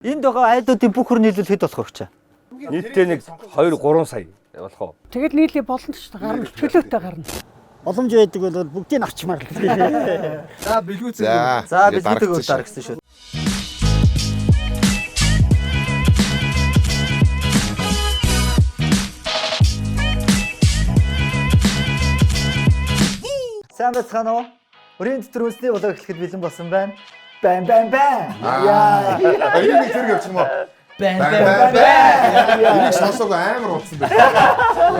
Энд байгаа айлуудын бүх хөр нийлүүл хэд болох вэ? Нийтдээ нэг 2 3 сая болох уу? Тэгэл нийлээ болно шүү дээ. Гарна. Чөлөөтэй гарна. Боломж байдаг бол бүгдийг авчмаар л. За бэлгүүцээ. За. За ингээд бэлгүүтэйг дарагдсан шүү. дарагсан шүү. Сайн байцгаана уу? Өрийн дотор үндэсний блог эхлэхэд бэлэн болсон байна. Бан бан бан. Яа. Аа, энэ нэг зэрэг явчих юм уу? Бэн Бан бан бан. Энийг сонсоог амар болсон байх.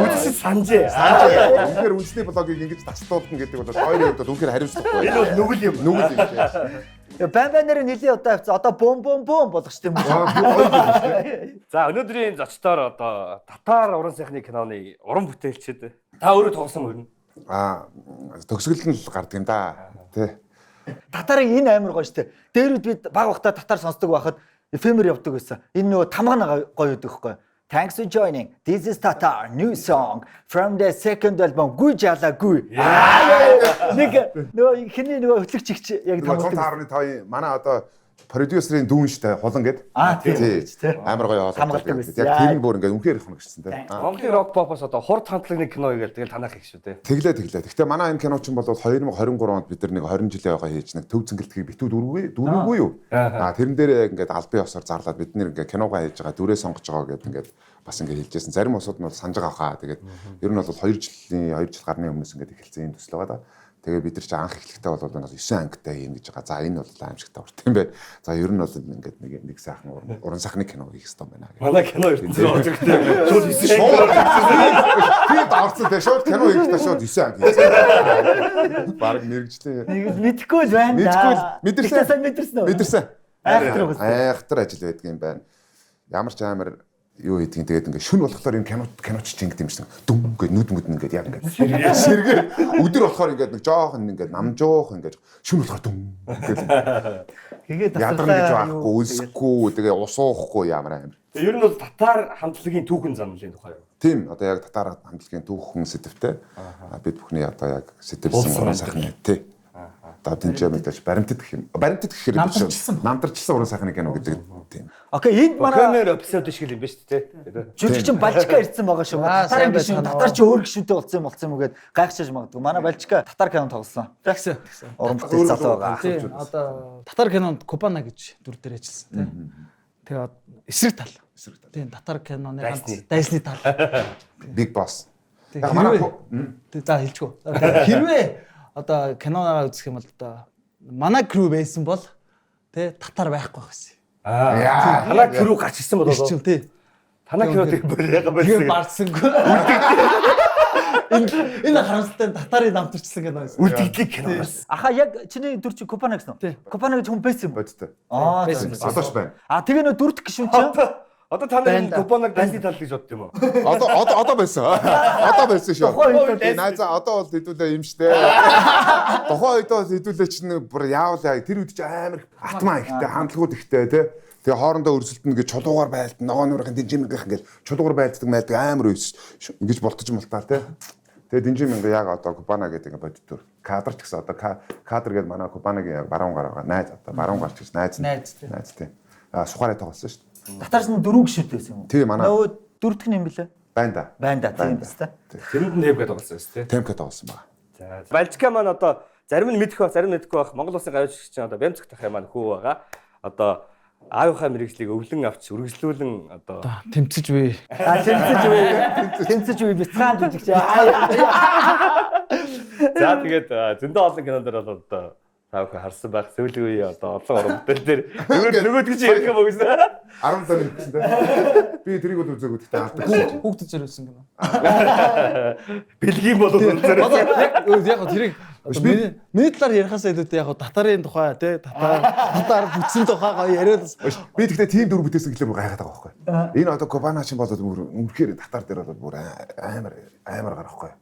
Үдсэд санжээ. Санжээ. Үнэхээр үндэсний блогийг ингэж тастуулна гэдэг бол хоёрын хувьд бол үнэхээр хариуцлагагүй. Энэ бол нүгэл юм. Нүгэл юм тийм. Бан бан нэр нэлийн удаа авцсан. Одоо бум бум бум болгоч тийм үү? Аа, би гоё юм шүү дээ. За өнөөдрийн зочдоор одоо татар уран сайхны киноны уран бүтээлчид та өөрөө тоглосон мөрнө. Аа, төгсгөл нь л гардаг юм да. Тэ. Татарын энэ амар гоё штэ. Дээрүүд бид баг багтаа татар сонсдог байхад эфемер явдаг байсан. Энэ нөгөө тамгана гоё байдаг хгүй. Thanks for joining. This is Tatar new song from the second album Гүй жала гүй. Нэг нөгөө хиний нөгөө хөтлөгч ихч яг Нөгөө тамгадаг. 105.5-ын манай одоо продюсерийн дүүн штэ хулан гэд. Аа, тий. Тий. Амар гоё хоолой. Хамгаалдаг байсан. Яг тэр нь бүр ингээд үнэхээр их хоногчсон тий. Аа. Монголын рок попоос одоо хурд хандлагны кино хийгээл тэгэл танах их шүү дээ. Тэглээ тэглээ. Гэхдээ манай энэ кино чинь бол 2023 онд бид нар нэг 20 жилийн байгаа хийж нэг төв цэнгэлтгийг битүү дөрвгүй дөрвгүй юу? Аа тэрэн дээр яг ингээд албан ёсоор зарлаад бид нэр ингээд киногоо хийж байгаа дүрээ сонгож байгаа гэдээ ингээд бас ингээд хэлжсэн. Зарим улсууд нь бол санаж байгаа хаа. Тэгээд ер нь бол 2 жилийн 2 жил гарны өмнөөс ингээд эхэлсэн юм төсөл байгаа да. Тэгээ бид нар чинь анх эхлэхдээ бол бас 9 ангитай юм гэж байгаа. За энэ бол аимшигтай урт юм байна. За ер нь бол ингээд нэг нэг сайхан уран сайхны кино хийх хэрэгтэй юм байна гэх. Манай кино ертөнцийн орж ирдэг. Шууд 9 Шууд тийм орцсон те шууд кино хийхдээ шууд 9 анги хийсэн. Бараг мэрэгжлийн Нэг л мэдэхгүй л байна да. Мэдэхгүй л мэдэрсэн. Гэхдээ сайн мэдэрсэн үү? Мэдэрсэн. Айхтар угсаа. Айхтар ажил байдаг юм байна. Ямар ч амар юу хийдгийг тэгээд ингээ шүн болохоор юм кино киноч чинь гэдэг юм шиг дүм ингээд нүд мүд ингээд яг ингээд сэргээ өдөр болохоор ингээд нэг жоохон ингээд намжуух ингээд шүн болохоор дүм ингээд Тэгээд ядарна гэж байхгүй үлсэхгүй тэгээ ус уухгүй ямар амар. Ер нь бол татар хамтлагийн түүхэн замлын тухай юу? Тийм одоо яг татар хамтлагийн түүхэн сэдвтэй бид бүхний одоо яг сэтэлсэн Уулсан уран сайхны тий. Одоо тэнцээ мэдээж баримтат гэх юм. Баримтат гэхээр бид Намтарчилсан. намтарчилсан уран сайхны кино гэдэг тийм. Окей, энд манай Бохемер эпизод шиг л юм ба шүү дээ. жүжигчин Балжика ирсэн байгаа шүү. Аа, Татарын сайн гишүүн, байцгаана уу. татар чи өөр гишүүнтэй болсон юм болсон юм уу гэд гайхшиж магадгүй. Манай Балжика татар кино тоглосон. Тэгсэн. Уран бүтээл залуу байгаа. Тий, одоо татар кинонд Кубана гэж дүр дээр ажилласан тий. Тэгээд эсрэг тал. Тий, татар киноны ганц Дайсны. дайсны тал. Big Boss. Тий, Яг манай хэрвээ- Тий, за хэлчихв. Хэрвээ одоо киногаа үзэх юм бол одоо манай крю байсан бол тий татар байхгүй байх гэсэн. Аа. Яа. Танаа крүү гарч ирсэн болоо. Ирчим тий. Танаа кино тэг бүр яга Тэгээ байсан. барсангүй. Энэ энэ харамсалтай нь татарын намтарчсан кино байсан. Үлдэгдлийг кино бас. Аха яг чиний дүр чи Купана гэсэн Тий. үү? Купана гэж хүн байсан юм уу? Бодтой. Аа Байсан. за. Одоо ч байна. А тэгээ нөө дүрт гишүүн чинь Одоо та нар Байна да. Кубанаг дайсны тал гэж бодд юм уу? Одоо одоо одоо байсан. Одоо байсан шүү. Тухайн үед бол Би найзаа одоо бол хэдүүлээ юм штэ. Тухайн үед бол хэдүүлээ чинь бүр яавал яа тэр үед чи амар атмаа ихтэй хандлагууд ихтэй тий. Тэгээ хоорондоо өрсөлдөнө гэж чулуугаар байлт ногоон нуурын динжимнгийнх ингээл чулуугаар байлддаг майлдаг амар үйс ингэж болтож мултаа тий. Тэгээ динжимнг яг одоо Кубана гэдэг ингээ бодит төр. Кадр ч гэсэн одоо кадр гэдэг манай Кубанагийн яг баруун гар байгаа. Найз одоо баруун гар ч гэсэн найз нь. Найз, тий. Найз тий. А сухаараа тоглосон шүү дээ. татарс нь дөрөв гишүүнтэй байсан юм уу? Тий, манай. Нөгөө дүртг нь юм бэлээ? Байна да. Байна да тийм биз дээ. Тэрэнд нь хэвгээ тоглосон шүү дээ. Темка тоглосон байгаа. За. Балжика маань одоо зарим нь мэдэх байх, зарим нь мэдэхгүй байх. Монгол улсын гавьяа жишгч одоо Бямцх тахын маань хүү байгаа. Одоо аавынхаа мэрэгжлийг өвлөн авч үргэлжлүүлэн одоо Тэмцэж бий. А тэмцэж үе. Тэмцэж үе бяцхан жижигч. За тэгээд зөндөө олон кинон дээр бол одоо та бүхэн харсан байх сүүлийн үеийн одоо олон уран бүтээл дээр нөгөө нөгөөдг чи ярих юм уу гэсэн. 17 гэсэн те. Би тэрийг бол үзээгүй гэхдээ алдаг. Хүүхдэд зориулсан кино. Бэлгийн бол үзэрэй. Одоо яг яг тэрийг одоо миний талаар ярихаас илүүтэй яг татарын тухай тий татар татар бүтсэн тухай гоё яриад Би тэгтээ тийм дүр бүтээсэн гэхлээр бүр гайхаад байгаа байхгүй. Энэ одоо Кубана чинь бол бүр үнэхээр татар дээр бол бүр амар амар гар байхгүй.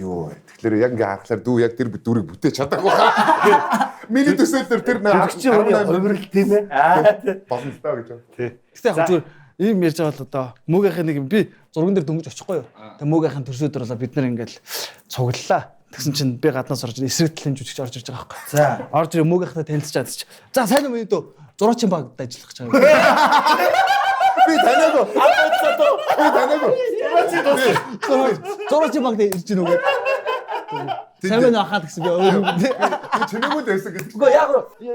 Юу тэгэхээр яг ингээ харахлаар дүү яг тэр дүрийг бүтээж чадаагүй хаа. Миний төсөөл төр тэр Жүжигчин хүний хувирал тийм ээ. Аа тий. болно л доо гэж. Тий. Гэтэ яг зүгээр ийм ярьж байгаа бол одоо мөөгийнх нэг юм би зурган дээр дөнгөж очихгүй юу. Тэгээ мөөгийнх төрсөдөр болоо бид нар ингээл цуглалаа. Тэгсэн чинь би гаднаас орж эсрэг талын жүжигч орж ирж байгаа байхгүй. За. Орж ирээ мөөгийнхтэй танилцж чадчих. За сайн уу миний дөө. Зураачин багт ажиллах гэж байгаа. Би таниагүй. Би таниагүй. Зураачин багт ирж гинүү гэдэг. Сайн байна ахаад гэсэн би өөр. Би чимээгүй л байсан гэдэг. Үгүй яг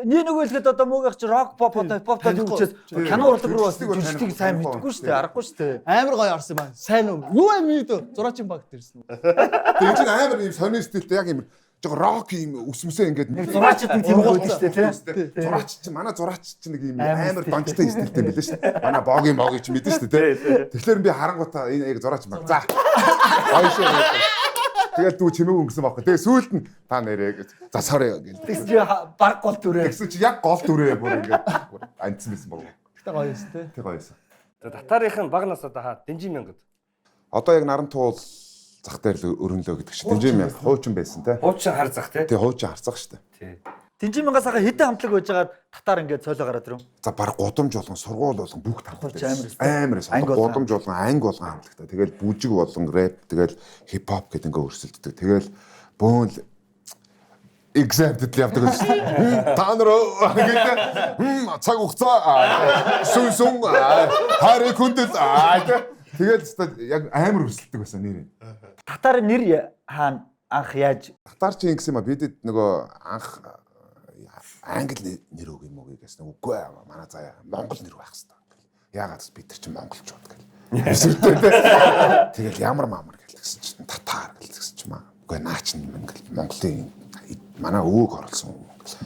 нэг нөгөө хэлэхэд одоо муугийнх чи рок поп одоо хип хоп юу гэжээс кино урлаг руу бас жүжигчдийг сайн мэдэхгүй шүү дээ, аргагүй шүү дээ. Амар гоё орсон юм аа. Сайн уу? Юу юм бэ? Зураачин багт ирсэн. Тэр чинь амар юм сони стилтэй яг юм жоо рок юм өсмөсөө ингээд Нэг зураачд нэг тийм байдаг шүү дээ, тий. Зураач чинь манай зураач чинь нэг юм Амар амар донжтой стилтэй юм билээ шүү дээ. Манай богийн могийг чи мэдэн шүү дээ, тий. Тэгэхээр би харангуйтаа энэ яг зураач баг. За. Гоё шүү. Тэгэл дүү чимээгүй өнгөрсөн байхгүй. Тэгээ сүүлд нь та нэрээ гэж. За sorry гэл. Тэгсэн чи баг гол дүрээ. Тэгсэн чи яг гол дүрээ бүр ингээд бүр андсан байсан баг. Гэтэ гоё юм тий. Тэг гоё байсан. За татарын баг нас одоо хаа дэнжин мянгад. Одоо яг наран туул зах дээр л өрнөлөө гэдэг чинь. Дэнжин мянга хуучин байсан те. Хуучин хар зах тий. Тэг хуучин харцах шүү дээ. Тий. Дэнжин мянгаас хаа хэдэн хамтлаг байж байгаад татар ингээд цойлоо гараад ирэв. За баг гудамж болгон сургууль болгон бүгд хамтлагтай. Хуучин амар өстэй. Амар өстэй. Анги болгон. Гудамж болгон анги болгон хамтлагтай. Тэгэл бүжиг болон рэп, тэгэл хип хоп гэдэг ингээ өрсөлддөг. Тэгэл бөөн л exempted л явдаг байсан. Та нар гэдэг цаг хугацаа сүн сүн хайрыг хүндэл тэгэл өстой яг амар өрсөлддөг байсан нэрээ. Татар нэр хаана анх яаж Татар чи ингэсэн юм а бидэд нөгөө анх англи нэр үг юм уу гэсэн үгүй ээ манай заяа монгол нэр байх хэвээр. Яагаад гэвэл бид нар чи монголчууд гэл. Эсвэртэй те. Тэгэл ямар мамар гэл гэсэн чинь татар гэл гэсэн чинь маа. Үгүй наа чин ингээл Монголын манай өвөг оруулсан юм гэл.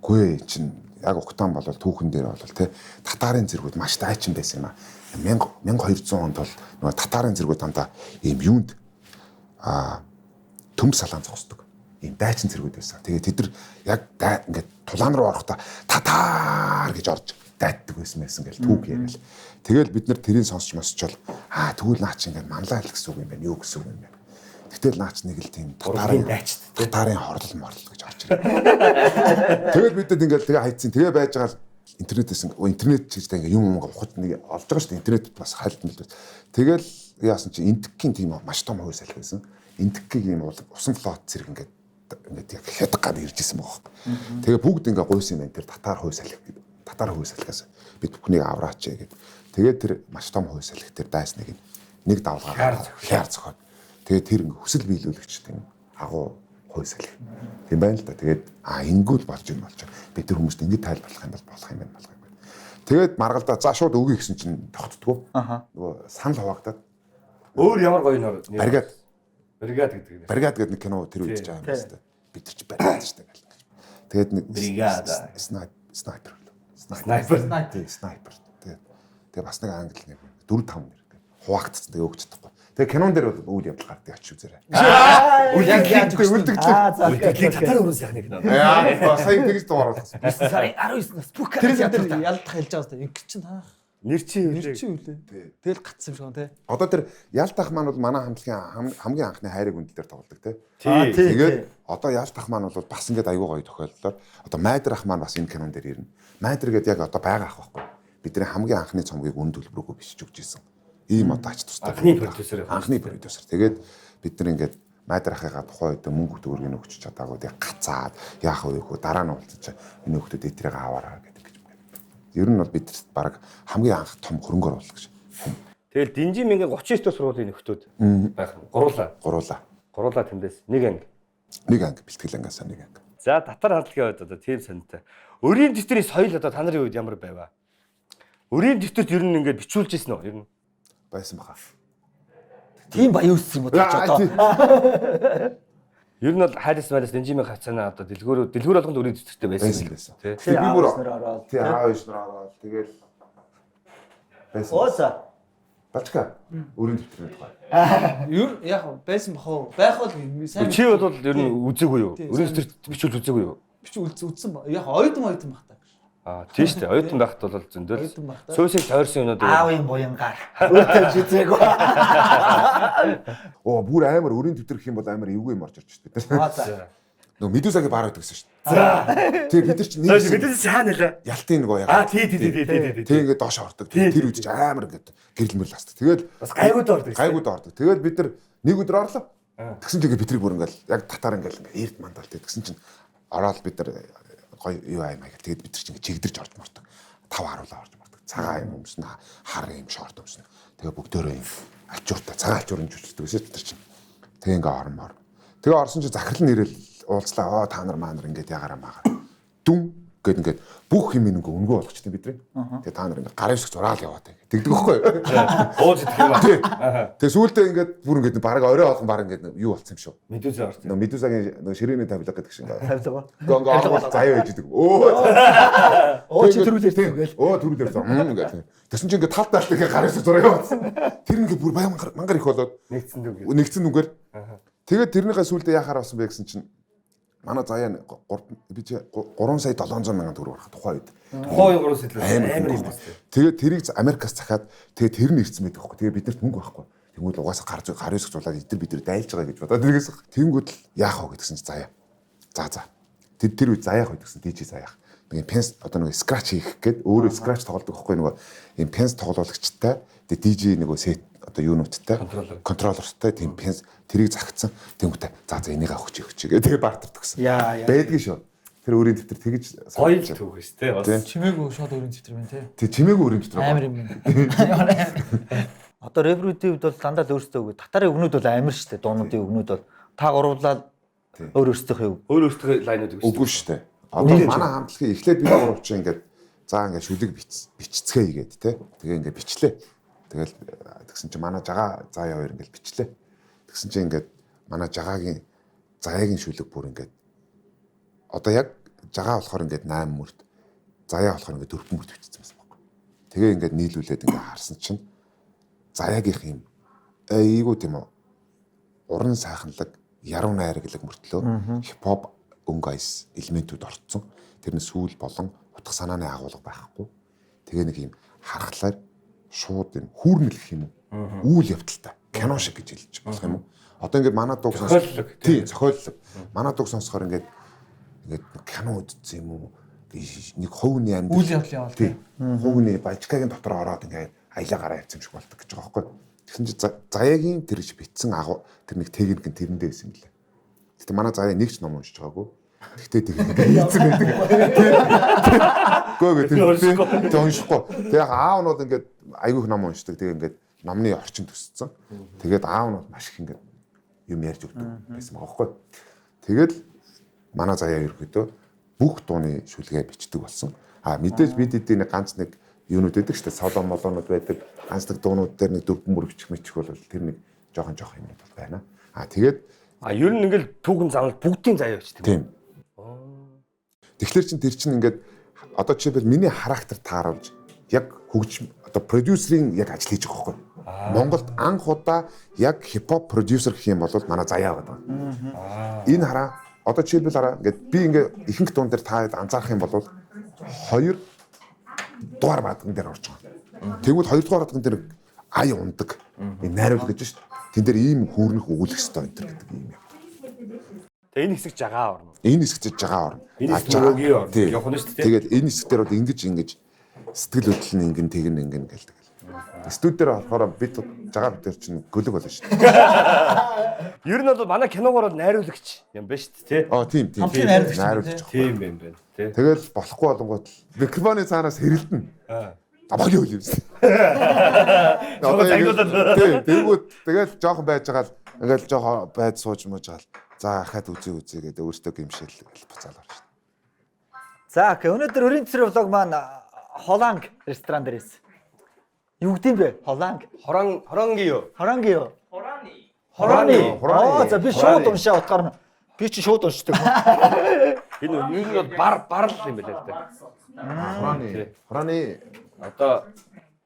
Үгүй чин яг угтаан болол түүхэн дээр болол те татарын зэргүүд маш дайчин байсан юм а. 1200 онд бол нөгөө татарын зэргүүд дандаа ийм юунд төмс салаан зогсдог. Ийм дайчин зэргүүд байсан. Тэгээ тэд нар яг ингээд тулаан руу орохдоо татаар гэж орж дайддаг байсан байсан гэл түүх яриад. Тэгэл бид нар тэрийг сонсч мосчол аа тэгвэл наа чи ингээд манлаа л гэсэн үг юм байна. Юу гэсэн үг юм бэ? Тэгтэл наа чи нэг л тийм татарын дайчид, татарын хорлол морлол гэж орж ирээ. Тэгэл бидэд ингээд тэгээ хайцсан. Тэгээ байж байгаа л интернетээс интернет ч гэж ингээ юм юм ухаж нэг олж байгаа шүү дээ. Интернет бас хайлт мэл. Тэгэл яасан чи энтгийн тийм маш том хүйс аль байсан. Энтгийн юм усан флот зэрэг ингээд ингээд яг хятад гад ирж исэн байгаа байхгүй. Тэгээ бүгд ингээ гуйсан юм байна. Тэр татар хүйс аль гэдэг. Татар хүйс алькаас бид бүхнийг авраач гэд. Тэгээд тэр маш том хүйс аль тэр дайсныг нэг давлгаар хяар зохиод. Тэгээд тэр ингээ хүсэл биелүүлэгч тийм агуу хүйс аль. Тийм байна л да. Тэгээд ингүүл болж юм болж. Бид тэр хүмүүст ингэ тайлбарлах юм бол болох юм байна болох юм байна. Тэгээд маргалдаа за шууд өгье гэсэн чинь тогтдгоо. Нөгөө санал хуваагдаад Өөр ямар гоё нэр. Бригад. Бригад гэдэг нэр. Бригад гэдэг нэг кино тэр үед ч байгаа юм байна шүү дээ. Бид нар ч бригад шүү дээ гэл. Тэгээд нэг Бригада. Снайпер. Снайпер. Тий, снайпер. Тэгээд тэгээ бас нэг англи нэр 4 5 нэр хуваагдсан. Тэгээ өгч чадахгүй. Тэгээ кинон дээр бол үйл явдал гардаг очиж үзээрэй. Яг яаж Үлдэгдлээ. Аа за Үлдэгдлийг татар өрөөс яхах нэг кино. Яа, сая тэгж дуугаруулсан. 9 сарын 19-наас бүх Тэр дээр ялдах хэлж байгаа юм. Ингээ чин таах. Нэр чи юу Нэр чи юу лээ. Тэгэл гацсан юм шиг байна тий. Одоо тэр Ялтах маань бол манай хамтлагийн хамгийн анхны хайрыг үндэл дээр тоглодог тий. Тий. Тэгээд одоо Ялтах маань бол бас ингээд аюу гоё тохиолдлоор одоо Майдрах маань бас энэ кинон дээр ирнэ. Майдр гэдэг яг одоо байгаа ах байхгүй. Бидний хамгийн анхны цомгийг үн төлбөрөөгөө бичиж өгч ирсэн. Ийм одоо ач тустай. Анхны продюсер. Анхны продюсер. Тэгээд бид нар ингээд Майдрахыгаа тухайн үед мөнгө төгрөгийг өгч чадаагүй. Тэгээд гацаад яах вэ хөө дараа нь уулзаж миний хүүхдүүд эдрийг аваараа гэдэг гэж. Ер нь бол бид баг хамгийн анх том хөрөнгө оруулагч. Тэгэл Динжин мингийн 39 дэх сургуулийн нөхдүүд байх нь. Гуруулаа. Гуруулаа. Гуруулаа тэндээс нэг анги. Нэг анги бэлтгэл ангиасаа нэг анги. За татар хамтлагийн хувьд одоо тийм сонирхолтой. Өрийн дэвтрийн соёл одоо та нарын үед ямар байваа? Өрийн дэвтэрт ер нь ингээд бичүүлж ирсэн үү? Ер нь Байсан баха. Тийм баян өссөн юм уу та ч одоо. Ер нь бол хайрс майлс Динжин хавцаанаа одоо дэлгүүр дэлгүүр болгонд өрийн дэвтэртэй байсан. Байсан байсан. Тий. Тэгээ би бүр Аав нар ороод. тий аав ээж нар ороод тэгэл байсан. Ууса. Балчка өрийн дэвтрийн тухай. Ер яг байсан бах уу? Байх бол сайн. Чи бол ер нь үзээгүй юу? Тий, Өрийн сайн. дэвтэрт бичүүлж үзээгүй юу? Би чи үлдсэн ба. Яг оюутан оюутан бах та. Аа тийм шүү дээ. Оюутан байхад бол зөндөл. Оюутан байхдаа. Суусыг тойрсон юмнууд Аавын буянгаар. Өөртөө ч үзээгүй. Оо бүр амар өрийн дэвтэр гэх юм бол амар эвгүй юм орж ирж шүү дээ. Аа за. Нөгөө Медузагийн баар байдаг гэсэн шүү дээ. За. Тий бид нар чинь нэг Мэдээс цаана нэлээ. ялтын нөгөө яг. Аа тий тий тий тий тий. Тий ингээд доош ордог. Тэр үед чинь амар ингээд гэрэл мөрл астдаг. Тэгэл Бас гайгууд ордог. гайгууд ордог. Тэгэл бид нар нэг өдөр орлоо. Тэгсэн чинь ингээд битрийг бүр ингээд яг татар ингээд ингээд эрт мандал тий. Тэгсэн чинь ороод бид нар Гоё юу аймаа гэх. Тэгээд бид нар чинь ингээд чигдэрч орж мордог. Тав харуулаа орж мордог. Цагаан юм өмснө, хар юм шорт өмснө. Тэгээ бүгдөө юм альчууртай цагаан альчуур нь жүжигчдэг байсан бид нар чинь. Тэгээ ингээ ормоор. Тэгээ орсон чинь захирал нь ирэл уулзлаа. Оо та нар маа нар ингээд ягаараа маагаар. Дүн гэд ингээд бүх юм ингээ өнгөө болгочтой бидний. Тэгээ та нар ингээ гарын үсэг зураал яваа тэг. Тэгдэг байхгүй юу? Ууж идэх юм аа. Тэгээ сүүлдээ ингээд бүр ингээд бараг орой болгон бараг ингээд юу болсон юм шүү. Медуза орсон. Нөө медузагийн нөө ширээний тавилга гэдэг шиг ингээ. Тавилга. Ингээ ингээ орвол заяа байж идэг. Өө. Оо чи төрүүл ярьсан гээл. Өө төрүүл ярьсан. Ингээд. Тэгсэн чинь ингээ тал тал ингээ гарын үсэг зураа явуулсан. Тэр ингээ бүр баян мангар их болоод Нэгдсэн дүнгээр. нэгдсэн нүгээр. Тэгээд тэрнийхээ сүүлдээ яхаар болсон бэ гэсэн чинь манай заяа 3 би чи 3 сая 700 мянган төгрөг гарах тухайн үед. Тухайн үеийн 3 сая амар юм байна. Тэгээд тэрийг Америкаас захиад тэгээд тэр нь ирсэн байдаг байхгүй. Тэгээд биднэрт мөнгө байхгүй. Тэнгүүд угаасаа гар гар үсэг зулаад эдгээр бид нар дайлж байгаа гэж бодоод тэргээс тэнгүүд л яах вэ гэдгсэн чи заяа. За за. Тэр тэр үед заяах байдгсэн DJ заяах. Нэг пенс одоо нэг scratch хийх гээд өөрөө scratch тоглодог байхгүй нөгөө юм пенс тоглуулагчтай тэгээд DJ нөгөө сет одоо юунуудтай контроллертай тийм пенс тэрийг захидсан. Тэнгүүтээ за за энийг авах чи өгч гээ. Тэгээ бартер төгсөн. Яа яа. Байдгийн шүү. Тэр өөрийн дэвтэр тэгж Гоё л түүх шүү дээ. Бас. Чимээгүй шууд өөрийн дэвтэр байна те. Тэг чимээгүй өөрийн дэвтэр. Амар юм байна. Одоо рэпрүүдийн хувьд бол дандаа л өөрсдөө үгүй. Татарын өгнүүд бол амар шүү дээ. Дуунуудын өгнүүд бол та гурвлаа өөр өөрсдийнхээ үг. Өөр өөртөө лайнууд өгсөн. Үгүй шүү дээ. Одоо манай хамтлагийн эхлээд бид гурав чинь ингээд за ингээд шүлэг бичцгээе гээд те. Тэгээ ингээд бичлээ. Тэгэл тэгсэн чинь манай жагаа заяа хоёр ингээд бичлээ. Тэгсэн чинь ингээд манай жагаагийн заяагийн шүлэг бүр ингээд одоо яг жагаа болохоор ингээд 8 мөрт заяа болохоор ингээд 4 мөрт бичсэн байсан байхгүй. Тэгээ ингээд нийлүүлээд ингээд харсан чинь заяагийнх юм айгуу тийм үү уран сайханлаг, яруу найраглаглаг мөртлөө хипхоп өнгө айс элементүүд орцсон. Тэр нь сүүл болон утга санааны агуулга байхгүй. Тэгээ нэг юм харахлаар шууд юм хүүрнэл гэх юм уу? Үйл явдалтай кино шиг гэж хэлж болох юм уу? Одоо ингээд манай дууг Зохиоллог, Тийм, зохиоллог. Манай дууг сонсохоор ингээд ингээд кино үзсэн юм уу? Нэг хувийн амьдрал Үйл явдал яваал, Тийм. Хувийн баяжкагийн дотор ороод ингээд аялаа гараа явсан юм шиг болдог гэж байгаа байхгүй. Тэгсэн чинь заяагийн тэр их битсэн агуу тэр нэг техник нь тэрэндээ байсан юм лээ. Гэтэ манай заяа нэг ч ном уншиж байгаагүй. Тэгтээ тэг ингээд хийцэн байдаг. Гөө гөө тэр тэг уншихгүй. Тэг яг аав нь бол ингээд айгүйх ном уншдаг. Тэг ингээд номны орчин төсцсөн. Тэгээд аав нь бол маш их ингээд юм ярьж өгдөг байсан байгаа байхгүй. Тэгээд манай заяа ерөөдөө бүх дууны шүлгээ бичдэг болсон. А мэдээж бид эдийн нэг ганц нэг юунууд байдаг шүү дээ. Соло молоонууд байдаг. Ганц нэг дуунууд дээр нэг дөрвөн мөр бичих мичих бол тэр нэг жоохон жоохон юмнууд бол байна. А тэгээд А ер нь ингээл түүхэн замнал бүгдийн заяа бичдэг. тийм. Тэгэхээр чин тэр чин ингээд одоо жишээлбэл миний характер тааруулж яг хөгж одоо продюсерийн яг ажил хийж байгаа байхгүй. Монголд анх удаа яг хипхоп продюсер гэх юм бол манай заяа байгаа. Энэ хараа одоо жишээлбэл хараа ингээд би ингээд ихэнх дуун дээр та анзаарах юм бол хоёр дугаар баадган дээр орж байгаа. Тэгвэл хоёр дугаар баадган дээр ая ундаг. Энэ найруулга гэж шүү дээ. Тэн дээр ийм хүүрнэх өгүүлэх ёстой энэ төр гэдэг ийм юм. Тэгээ энэ хэсэг жагаа орно. Энэ хэсэгт жагаа орно. Энэ А, хэсэг мөрөгийн орно. Тий. Явах нь шүү дээ. Тэгээд энэ хэсэг дээр бол ингэж ингэж сэтгэл хөдлөл нь ингэн тэгэн ингэн гэл тэгэл. Студ дээр болохоор бид жагаа бид нар чинь гөлөг болно шүү дээ. Ер нь бол манай киногоор бол найруулагч юм байна шүү дээ, тий. Аа тийм тийм. Хамтын найруулагч юм Найруулагч. Тийм юм байна, тий. Тэгэл болохгүй болонгууд л микрофоны цаанаас хэрэлдэнэ. Аа. Давхаг юу юм. Жоохон загнуулаад. Тийм, тэгвэл тэгэл жоохон байж байгаа л ингээл жоохон байд сууж мууж байгаа л за хахад үзээ үзээ гэдэг өөртөө гимшил гэл буцаал орж шин. За окей. Өнөөдөр өрийн цэцэр влог маань Холанг ресторан дээр ирсэн. Юу гэдэм бэ? Холанг. Хорон хоронги юу? Хоранги юу? Хораны. Хораны. Хораны. Аа за би шууд уншаа утгаар нь. Би чи шууд уншдаг. Энэ ер нь бол бар бар л юм байна л да. Хорааны хорааны Одоо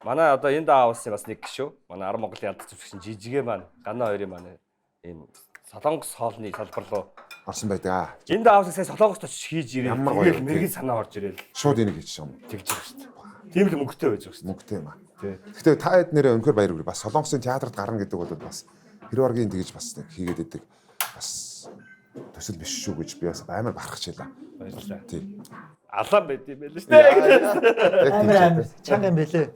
манай одоо энэ даавсын бас нэг гişүү. Манай Ар Монголын алдар зүвшин жижигэ маань гана хоёрын маань ийм солонгос хоолны салбар руу орсон байдаг аа. энэ даавсыг сая солонгост очиж хийж ирээ. Ямар гоё Тэгэл юм, мэрэгэн санаа орж ирээл Шууд энийг хийчих юм. тэгж байгаа шүү дээ. Тийм л мөнгөтэй байж байгаа шүү дээ. Мөнгөтэй юм аа. Тий. Гэхдээ та хэд нэрээ өнөхөр баяр хүргэе. Бас Солонгосын театрт гарна гэдэг бол бас хэрваргийн тэгж бас нэг хийгээд идэг бас төсөл биш шүү гэж би бас амар барах хичээлээ. Баярлалаа. Тий. Алаан байд юм байл шүү дээ. Яг Амар тийм. амар чанга юм бэлээ.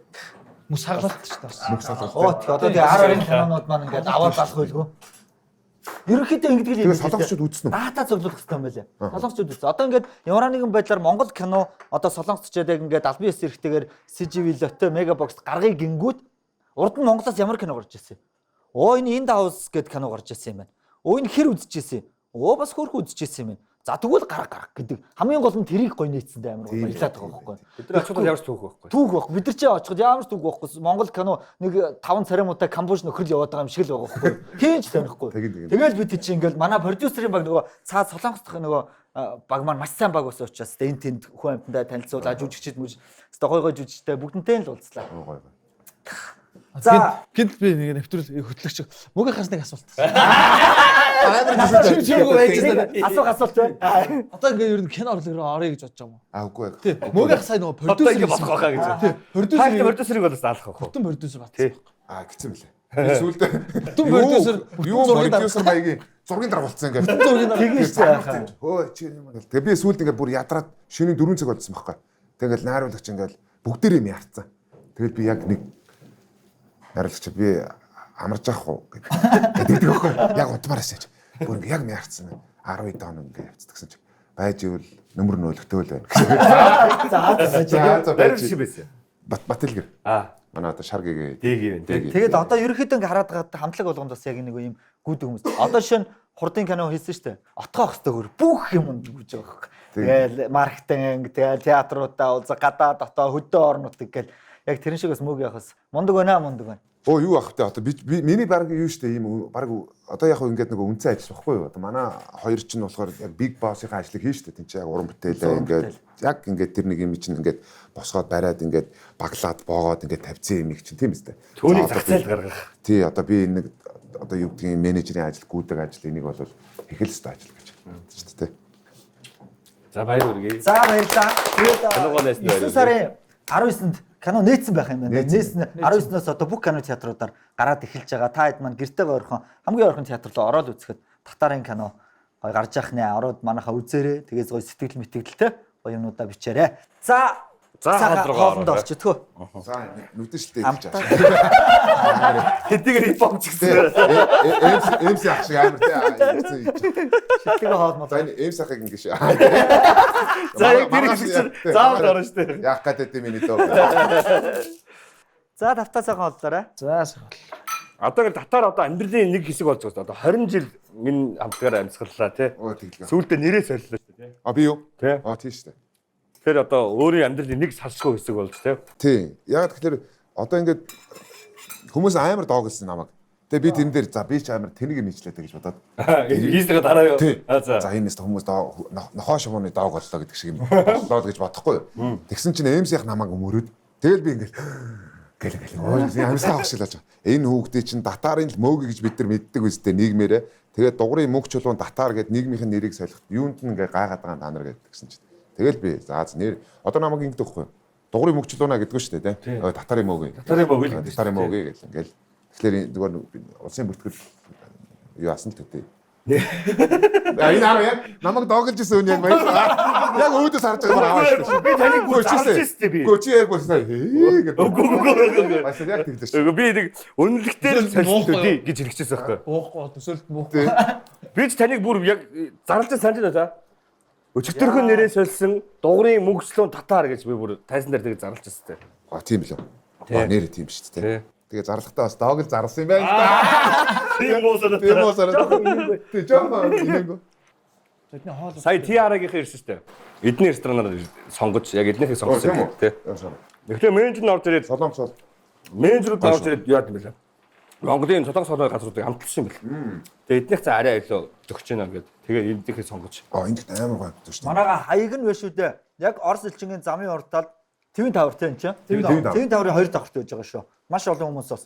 Мөс хаглалт шүү дээ. Мөнгө салгалт. Оо тий одоо тэгээ 10 20 кинонууд маань ингээд аваад залах байлгүй. Ерөнхийдөө ингэдэг л юм. Тэгээ солонгосчууд үзсэн үү? Дата цуглуулах хэрэгтэй юм байлаа. Солонгосчууд үзсэн. Одоо ингээд ямар нэгэн байдлаар Монгол кино одоо солонгосчууд яг ингээд албан ёс эрхтэйгээр CGV Lotte Megabox гаргыг гингүүд урд нь Монголоос ямар кино гарч ирсэн юм? Оо энэ In the House гэдэг кино гарч ирсэн юм байна. Оо энэ хэр үзчихсэн юм? Оо бас хөрх үзчихсэн юм байна. За тэгвэл гарга гарга гэдэг. Хамгийн гол нь тэрийг гоё нийцсэндээ амар гоё баярлаад байгаа байхгүй. Бид нар очиход ямар ч түүх байхгүй. Түүх байхгүй. Бид нар чи очиход ямар ч түүх байхгүй. Монгол кино нэг 5 царай муутай Камбож нөхрөл яваад байгаа юм шиг л байгаа байхгүй. Хин ч танихгүй. Тэгин, тэгин. Тэгэл бид чи ингээл манай продюсерын баг нөгөө цаа Солонгос дахь нөгөө баг маань маш сайн баг байсан учраас энэ тэнд хүн амьтандаа танилцуулаа жүжигчд мүж өстой гой гой жүжигчтэй бүгднтэй л уулзлаа. Гой гой. За Гинт би нэг нэвтрүүл хөтлөгч мөгийнхаас нэг асуулт. Амар Чим чимгүй байж байна. Асуух асуулт байна. Одоо ингээ ер нь кино орлого руу орё гэж бодож байгаа юм. Аа үгүй. Тий. Мөгийнх сая нөгөө Одоо продюсер ингэ болох байхаа гэж. Тий. Продюсер Продюсер продюсерыг бол бас даалах байх уу? бүтэн продюсер Тий. батсан. Аа гисэн мөлий. Би сүүлдээ Бүтэн продюсер юу зургийн дарга. продюсер маягийн зургийн дарга болцсон ингээд. Зургийн дарга. Тэгин шүү дээ. Хөө чи юм гэл. Тэгээ би сүүлд ингээд бүр ядраад шөнийн 4 цаг болсон байхгүй. Тэгээ ингээд найруулагч ингээд бүгдээрээ юм ярцсан. Тэгэл би яг нэг найруулагч би амарч авах уу гэдэг. Тэгдэг байхгүй. Яг утмаар асууж. Бүр ингээд яг ярцсан. 12 дон ингээд явцдагсан чи. Байж ивэл нөмөр нь өлегтэй л байна. За за. За за байж. Найруулагч байсан. Бат Батэлгэр. Аа, Манай одоо шар гэгээ. дэг юм тий. Тэгээд одоо ерөнхийдөө ингээ хараад байгаа хамтлаг болгонд бас яг нэг юм гүйдэг хүмүүс. Одоо жишээ нь хурдын кино хийсэн шүү дээ. Отгоо хөстөө хөр бүх юм гүйж байгаа байхгүй. Тэгэл маркетинг, тэгэл театруудаа уулзах, гадаа дотоо хөдөө орнууд гэл яг тэрэн шиг бас мөг явах бас мундаг байна мундаг байна. Оо юу ах вэ? Одоо би миний баг юу штэ ийм баг одоо яг хөө ингээд нөгөө үнцэн ажил багхгүй юу? Одоо манай хоёр чинь болохоор яг big boss-ийн ажлыг хийн штэ. Тин чи яг уран бүтээлээ ингээд яг ингээд тэр нэг юм чинь ингээд босгоод бариад ингээд баглаад боогоод ингээд тавьсан юм их чинь тийм үстэй. Түүнийг За, одоо зах зээлд гаргах. Тий одоо би нэг одоо юу гэдгийг менежерийн ажил, гүйдэг ажил энийг бол эхэл өстой ажил гэж байна штэ тий. За баяр хүргэе. За баярлалаа. Тэгээд Киногоо нээсэн 9 баярлалаа. сарын 19-нд кино нээсэн байх юм байна. Нээсэн. Нээсэн 19-наас одоо бүх кино театруудаар гараад эхэлж байгаа. Та хэд маань гэртэйгээ ойрхон хамгийн ойрхон театр руу ороод үзэхэд татарын кино гой гарч яах нэ. Ороод манайхаа үзээрэй. Тэгээс гой сэтгэл мэтгэлтэй гоё юмнуудаа бичээрэй. За За, сайхан хоол руугаа хоолнд ороорой. орчтгоо. За нүдэн шилтэй идэж Амттай. ааш. Хэдийгээр хипхоп ч гэсэн. Эмс ах шиг амар тий. Эмс хийж. Шилтэйгээ хоол мол. За энэ эмс ахыг ингэ шүү. За яг тэр хэсэг чинь заавал орно шүү дээ. Яах гэдэг юм миний дөө. За тавтаа сайхан хооллоорой. За сайхан. Одоо ингэ татар одоо амьдралын нэг хэсэг болж байгаа шүү дээ. Одоо 20 жил минь хамтгаар амьсгаллаа тий. Оо тэглээ. Сүүлдээ нэрээ солилоо шүү дээ тий. А би юу? Тий. А тийм шүү дээ. Тэр одоо өөрийн амьдралын нэг салшгүй хэсэг болж тий. Тийм. Яг тэгэхээр одоо ингээд хүмүүс амар дооглсон намайг. Тэгээ би тэрэн дээр за би ч амар тэнэг юм хийчлээ гэж бодоод. Хийсний дараа юу? Тий. Аа за. За энэс хүмүүс доо нохоо шумууны доог боллоо гэдэг шиг юм боллоо гэж бодохгүй юу. Тэгсэн чинь эмсийнх намайг өмөрөөд тэгэл би ингээд гэл гэл өө амьсгаа авах шиг л болж байгаа. Энэ хүүхдийн чинь татарын л мөөг гэж бид нар мэддэг үстэй нийгмээрээ. Тэгээд дугуйн мөнгө чулуун татар гэд нийгмийнх нь нэрийг солиход юунд нь ингээ гайхаад байгаа та нар гэдэг гэсэн чинь. Тэгэл би за нэр одоо намайг ингэдэг байхгүй юу. Дугуйн мөнгө чулууна гэдэггүй шүү дээ тий. Өө, Татарын мөөг. Татарын мөөг л гэдэг Татарын мөөг гэл ингээл. Тэгэхээр зүгээр улсын бүртгэл юу асан л төдий. А энэ хараа яг намайг дооглож исэн үн яг баярлалаа. Яг өөдөөс харж байгаа аваа шүү дээ. Би таныг бүр зарж ирсэн би. Үгүй чи яг болсон. Хээ гэдэг. Үгүй үгүй үгүй. Баярлалаа яг тэглээ шүү. Үгүй би нэг үнэлэгтэй л солилт төдий гэж хэлчихсэн байхгүй. Уухгүй төсөөлт муухгүй. Би ч таныг бүр яг зарлж санаж байна та. Өчигдөрхөн нэрээ сольсон дугуйн мөнгөчлөн татар гэж би бүр тайзан дээр тэгж зарлж ирсэн. А тийм лөө. А нэр тийм шүү Тий. дээ. Тэгээ зарлахтаа бас доогл зарласан юм байна л да. Тийм үү санаа. Тийм үү санаа. Тий жоохон инээгүү. Тэдний хоол Сая Тиарагийнхээ ирсэн шүү дээ. Эдний ресторанаар сонгож яг эднийхээ сонгосон Тийм юм үү? тий. Тэгэхээр менежер нь орж ирээд Солонгос бол менежерүүд нь орж ирээд яад юм бэлээ. Монголын солонгос хоолой газруудыг амталсан юм бэл. Тэгээ эднийх цаа арай илүү зөгч байна гэд. Тэгээ эднийхээ сонгож. А энд амар гоё амтсан шүү дээ. Манайга хаяг нь биш үү дээ. Яг Орос элчингийн замын урд талд Твин тавар тийм чинь. Твин тавар. Твин таврын хоёр давхарт байж байгаа шүү. Маш олон хүмүүс бас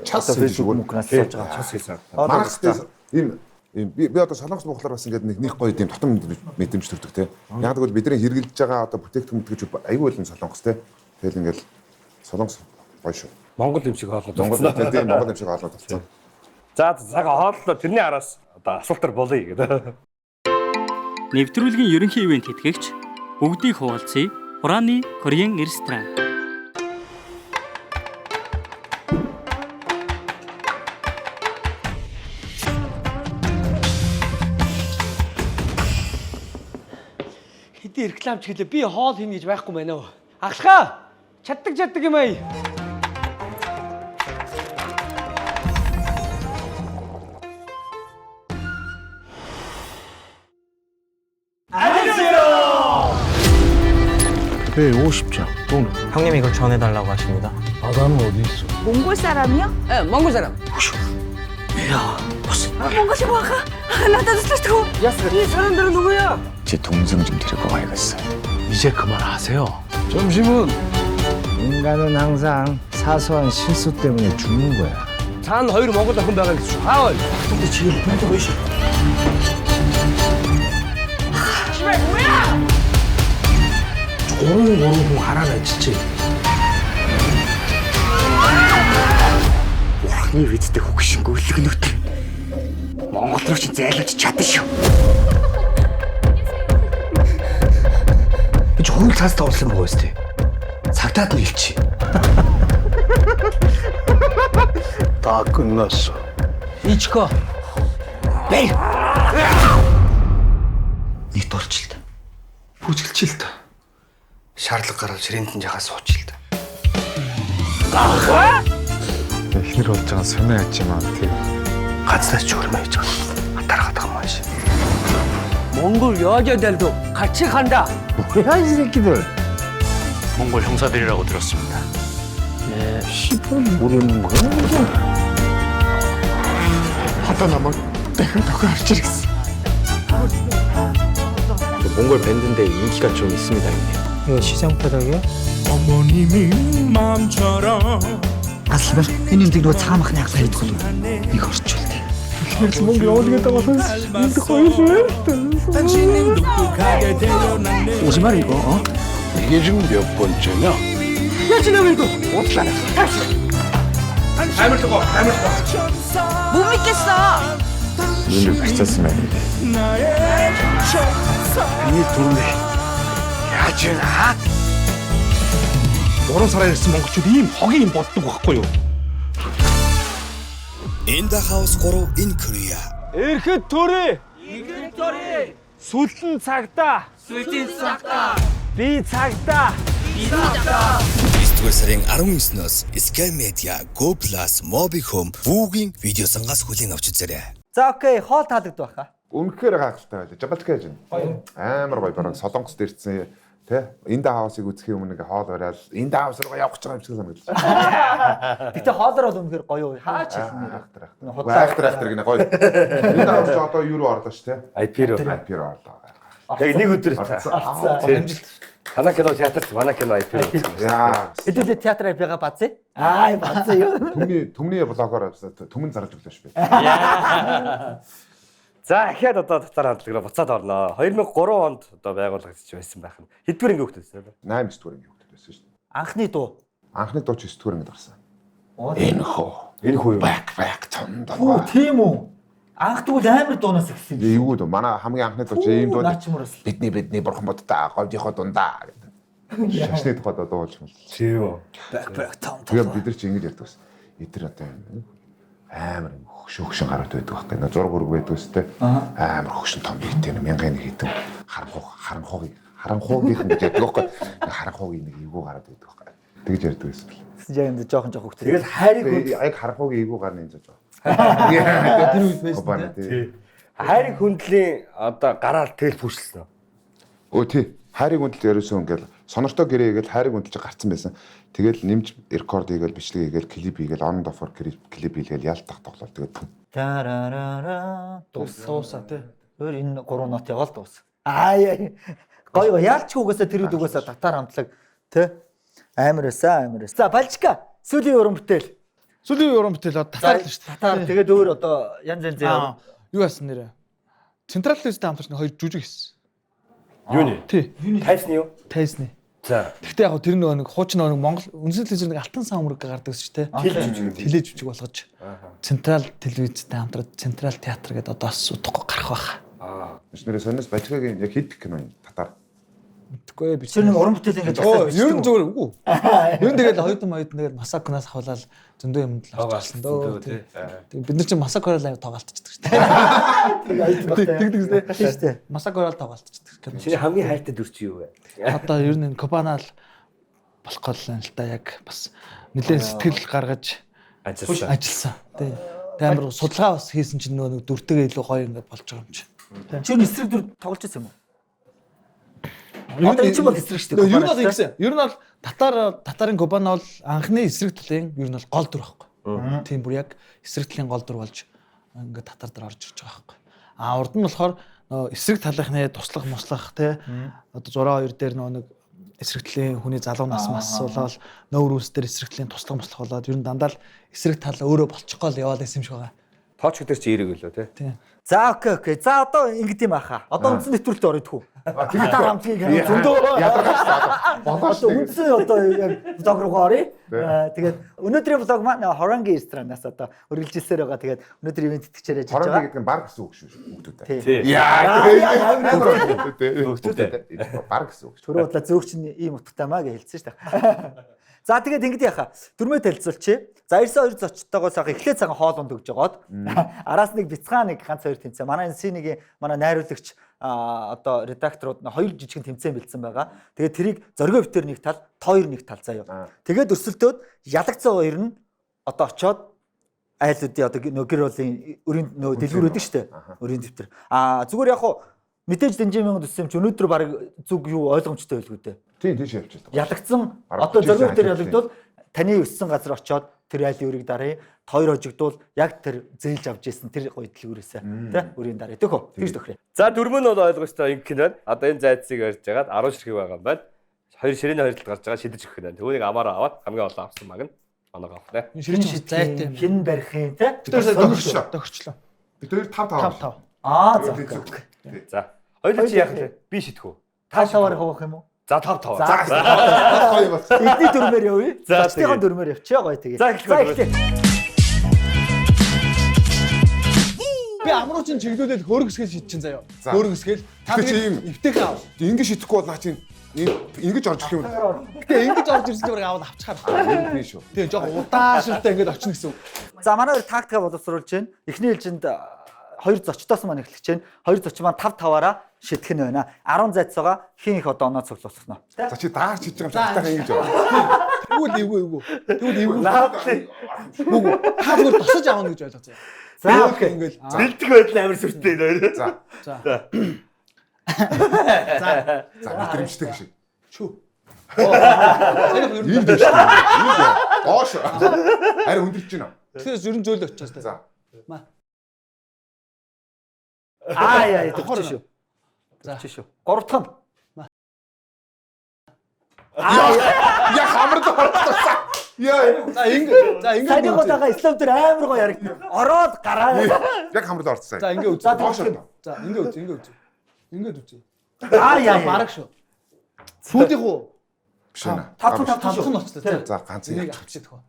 Час одоо Facebook Facebook мөнхнээс сууж байгаа. Час хийсэн. Манайх тийм ийм ийм би одоо солонгос буухлаар бас ингээд нэг нэг гоё тийм тотом мэдрэмж төрдөг те. Яг тэгвэл бидний хэрэглэж байгаа одоо бүтээгдэхүүн гэж айгүй л солонгос те. Тэгэл ингээд солонгос гоё шүү. Монгол юм шиг хоолой. Монгол тийм Монгол юм шиг хоолой болсон. За цагаан хооллоо тэрний араас одоо асуултаар болъё гэдэг. Нэвтрүүлгийн ерөнхий ивент тэтгэгч бүгдийг хуваалцъя. Хураны Korean ресторан. Хэдий рекламч гэлээ би хоол хийнэ гэж байхгүй мэн үү. Ахлахаа чаддаг чаддаг юм ай. 네, 50장. 돈. 형님 이걸 전해달라고 하십니다. 바다는 어디 있어? 몽골 사람이요? 예, 몽골 사람. 야, 무슨 뭔가 싶어 아까 나도 슬슬 이 사람들은 누구야? 제 동생 좀 데리고 와야겠어요. 이제 그만하세요. 점심은 인간은 항상 사소한 실수 때문에 죽는 거야. 산 허위로 몽골 혼방을 하얼. 근데 지금 뭐 있어? 씨발 뭐야? 고롱고롱 알아내, 진짜. Бурхны бидтэй хөгшин гүйлгнүүд Монгол руу чи зайлуулж чадна шүү. Би ч хөрөл цаас тоглосон байгаа үстэй. Цагтаад нь хэлчих. 다 끝났어. Ичко. Бэй. Нэг дурчилт. Бүжгэлчилт. Шаардлага гарвал ширээнд нь жахаа суучилт. Эхнэр болж байгаа сонио аж юм аа тий. Газраас ч өрмөө хийж байгаа. Атархаад байгаа юм ааш. 몽골 여자들도 같이 간다. 뭐야 이 새끼들. 몽골 형사들이라고 들었습니다. 네, 시폰 모르는 거야? 하다 남아 내가 더 가르치겠어. 몽골 밴드인데 인기가 좀 있습니다, 형님. 이거 시장 바닥이야? 어머님이 마음처럼 Аслбал энэ юм нөгөө цагаан махны хаглаа хийдэг бол нэг орчвол тий. эхнэр мөнгө явуулгээд байгаа юм. Хоёр шүү. 당신은 독특하게 태어났네 오지 말 이거. 어? 이게 지금 몇 번째냐? 못 믿겠어. 눈을 비쳤으면 나의 천사 이 둘레. 야진아. Гурван сараар ирсэн монголчууд ийм хогийн юм боддог байхгүй юу? In the house 3 in Korea. Эрхэд төрөө. Эрхэд төрөө. Сүлтэн цагтаа. Сүлтэн цагтаа. Би цагтаа. Би цагтаа. 9-р сарын 19-нөөс Sky Media, Go Plus, Mobi Home бүгдийн видео сангаас хүлээн авч үзээрэй. За окей, хоол таалагдв баха. Үнэхээр гайхалтай байлаа. Жабалч гэж байна. Амар гоё бараг Солонгост ирсэн тий. In the house-ыг үзэхийн өмнө ингээ хоол бараал In the house руу явах гэж байгаа юм шиг санагдлаа. Гэтэ хоолоор бол үнэхээр гоё юу. Хаач хэлнэ. Айхтар айхтар. Айхтар айхтар гинэ гоё. In the house ч одоо юу руу орлоо ш тий. IP руу. IP руу орлоо. Яг нэг өдөр Орцсон. Амжилт. Танаа кино театрт, манай кино IP руу. Яа. Хэдүүлээ театр IP-га базъя. Аа, базъя юу. Түмний түмний блогоор түмэн зарлж өглөө ш би. За ахиад одоо татар хамтлаг руу буцаад орноо. 2003 онд одоо байгуулагдчих байсан байх нь. Хэддүгээр анги хүүхэд байсан бэ? 8 9 дугаар анги хүүхэд байсан шүү дээ. Анхны дуу. Анхны дуу ч 9 дугаар ангид гарсан. Энэ хөө. Энэ хүү юу? Бак бак том Үу, тийм үү. Анх тэгвэл амар дуунаас эхэлсэн юм. Эвгүй дөө. Манай хамгийн анхны дуу чи ийм дуу. Наа ч юм уус. Бидний бидний бурхан боддаа говьдийнхоо дундаа гэдэг. Шашны тухай дуу дуулж юм. Тийм үү. Бак бак том том. Тэгээ бид нар чи ингэж ярьдаг бас. Эдгээр одоо юм амар юм хөшин хөшин гарууд байдаг байхгүй. Нэг зураг хөрөг байдаг өстэй. Амар хөшин том биетэй нэг мянган нэг хитэн харанхуу харанхуугийн харанхуугийнхан гэж ярьдаг байхгүй. Харанхуугийн нэг эвгүй гараад байдаг байхгүй. Тэгж ярьдаг байсан бэл. Тэгсэн чинь яг энэ жоохон жоох хөвгт. Тэгэл хайрыг хүнд Яг харанхуугийн эвгүй гарны энэ жоо. Тэр үед байсан тий. хайрыг хүндлийн одоо гараал тэгэл пүшлсэн. Өө тий. Хайрыг хүндэл ерөөсөө ингээл сонортой гэрээ ингээл хайрыг хүндэлж гарцсан байсан. Тэгэл нэмж рекорд хийгээл бичлэг хийгээл клип хийгээл on the floor клип хийгээл ялтах тоглол тэгээд пүм. Тарарара дуус. Дуусаа тий. Өөр энэ гурван нот яваал дуус. Аа яа. Гоё гоё яалч угаасаа тэр үед угаасаа татар хамтлаг тэ амар байсан амар байсан. За Балжика сүүлийн уран бүтээл. Сүүлийн уран бүтээл одоо татар л шүү дээ. Татар тэгээд өөр одоо янз янз Аа, юу яасан нэрэ? Централ телевизтэй хамтарч нэг хоёр жүжиг хийсэн. Юуны? Тий. Тайсны юу? Тайсны. За. Гэхдээ яг тэр нөгөө нэг хуучин нөгөө нэг Монгол үндэсний телевизээр нэг алтан сан өмрөг гардаг шүү дээ. Тэл жүжиг. Теле жүжиг болгож Централ телевизтэй хамтраад Централ театр гэдэг одоо бас удахгүй гарах байх. Аа. Биш нэрээ сониос Бажигагийн яг хэд кино юм татар. Мэдгүй би. Тэр нэг уран бүтээл ингэж Оо, ер нь зүгээр үгүй. Ер нь тэгэл оюутан тэгэл Масакунаас авахлал зөндөө юмд л орж ирсэн дөө. Тэг бид нар чинь Масакурал аяа тоглолтчихдаг шүү дээ. Тэгдэг шүү дээ. Тийм шүү дээ. Масакурал тоглолтчихдаг. Чиний хамгийн хайртай дүр чи юу вэ? Одоо ер нь энэ Кобанал болох гол юм л да яг бас нэлээд сэтгэл гаргаж Ажилласан. Ажилласан. Тий. Тэг амар судалгаа бас хийсэн чинь нөгөө нэг дүртэйгээ илүү гоё ингээд болж байгаа юм чи. Чи эсрэг дүр тоглож байсан юм уу? Одоо энэ чинь бол эсрэг шүү дээ. Ер нь бол ингэсэн. Ер нь бол татарын Кобана бол анхны эсрэг талын ер нь бол гол дүр байхгүй. Тийм бүр яг эсрэг талын гол дүр болж ингээд татар дээр орж ирж байгаа байхгүй. А урд нь болохоор нөгөө эсрэг талынхны туслах муслах тий одоо 6-2 дээр нөгөө нэг эсрэг талын хүний залуу нас мас болоод нөөр үс дээр эсрэг талын туслах муслах болоод ер нь дандаа л эсрэг тал өөрөө болчих гол яваал байсан юм шиг байгаа. Тооч дээр чи эерэг лөө тий. За окей окей. За одоо ингэдэм юм аха. Одоо үндсэн нэвтрүүлэлт орё тхүү. Татар хамтгийн кино зөндөө ядаргаач болоо шүү. Үндсэн одоо яг влог руугаа оръё. Тэгээд өнөөдрийн влог маань Хоранги ресторанаас одоо үргэлжилсээр байгаа. Тэгээд өнөөдөр ивент тэтгэгчээр ажиллаж байгаа. Хоранги гэдэг нь бар гэсэн үг шүү хүүхдүүдээ. Яа. Хүүхдүүдээ. Бар гэсэн үг. Түрүү бодлоо зөөх чинь ийм утгатай маа гэж хэлсэн шүү дээ. За тэгээд ингэдэг яхаа. Дүрмээ танилцуулчих. За 92 зочдтойгоо сайхан эхлээд сайхан хоол унд өгж жогоод араас нэг бяцхан нэг ганц хоёр тэмцээн. Манай NC1-ийн манай найруулагч одоо редакторууд нь хоёр жижигэн тэмцээн бэлдсэн байгаа. Тэгээд тэрийг зориго битэр нэг тал, тоор нэг тал заяа. Тэгээд өрсөлдөөд ялагдсан хоёр нь одоо очоод айлуудын одоо нөө гэр бүлийн өрийн нөө дэлгүүр өгдөг шүү дээ. Өрийн дэвтэр. А зүгээр яг хуу мэдээж дэнжин мянга төссөн юм чи өнөөдөр баг зүг юу ойлгомжтой байлгүй дээ. Тийм тийш явчихсан. Ялагдсан одоо зориго дээр ялагдвал таны өссөн газар очоод тэр айлын өрийг даръя. Тойр хожигдвол яг тэр зээлж авч ирсэн тэр гоё дэлгүүрээсээ тий өрийн даръя. Тэхөө тэгж төхрөө. За дүрмэн нь бол ойлгомжтой ингэх нь байна. Одоо энэ зайцыг барьж хагаад 10 ширхэг байгаа юм байна. Хоёр ширээний хоёр талд гарч байгаа шидэж өгөх нь байна. Түүнийг амаараа аваад хамгийн олон авсан маг нь оноог авах нэ. Ширээ зайтай юм. Хэн барих юм тий? Тохирчлоо. Тохирчлоо. Бид хоёр 5 5. 5 5. Аа за. За. Хоёулаа чи яах вэ? Би шидэх үү? Та шавар хавах юм уу? За 5 5. За гоё болсон. Эдний дүрмээр явъя. Зочдын дүрмээр явчихъя гоё тэгээ. За эхлэе. Би амруу чин чиглүүлэл хөөргөсгөл шидчихин заяа. Хөөргөсгөл та тэгээд эвтэйхэн ав. Ингэж шидэхгүй бол наа чин ингэж орж ирэх юм. Гэтэ ингэж орж ирсэн чинь баг аваад авчихаар. Тийм шүү. Тийм жоохон удаашртай ингэж очно гэсэн үг. За манай хоёр тактика боловсруулж байна. Эхний ээлжинд хоёр зочдоос маань эхлэж байна. Хоёр зоч маань 5 5-аараа шидэх нь байна. 10 зайцаага хин их одоо оноо цуглуулах нь. За чи даарч хийж байгаа юм шиг ингэж яваа. Тэгвэл эвгүй эвгүй. Тэгвэл эвгүй. Нүгүү. Та зүгээр тосож авна гэж ойлгоо заяа. За окей. Ингээл бэлдэх байдал амар сүртэй энэ хоёр. За. За. За. За мэдрэмжтэй гэж. Чүү. Ийм дэш. Ийм доош. Арай өндөрч байна. Тэгэхээр ер нь зөөл очиас та. За. Маа. Аа яа төгч шүү. За шүү. Гурав дахь нь. Аа яа хамард орчихсон. Яа. За ингэ. За ингэ. Саяны удаага ислам дээр амар гоё яригдана. Ороод гараа. Яг хамард орчихсон. За ингэ үз. За доош. За ингэ үз, ингэ үз. Ингээд үз. Аа яа. Бараг шүү. Сүүдийнх үү? Биш ээ. 5 5 5 нь очлоо. За ганц нэг авчид хөө.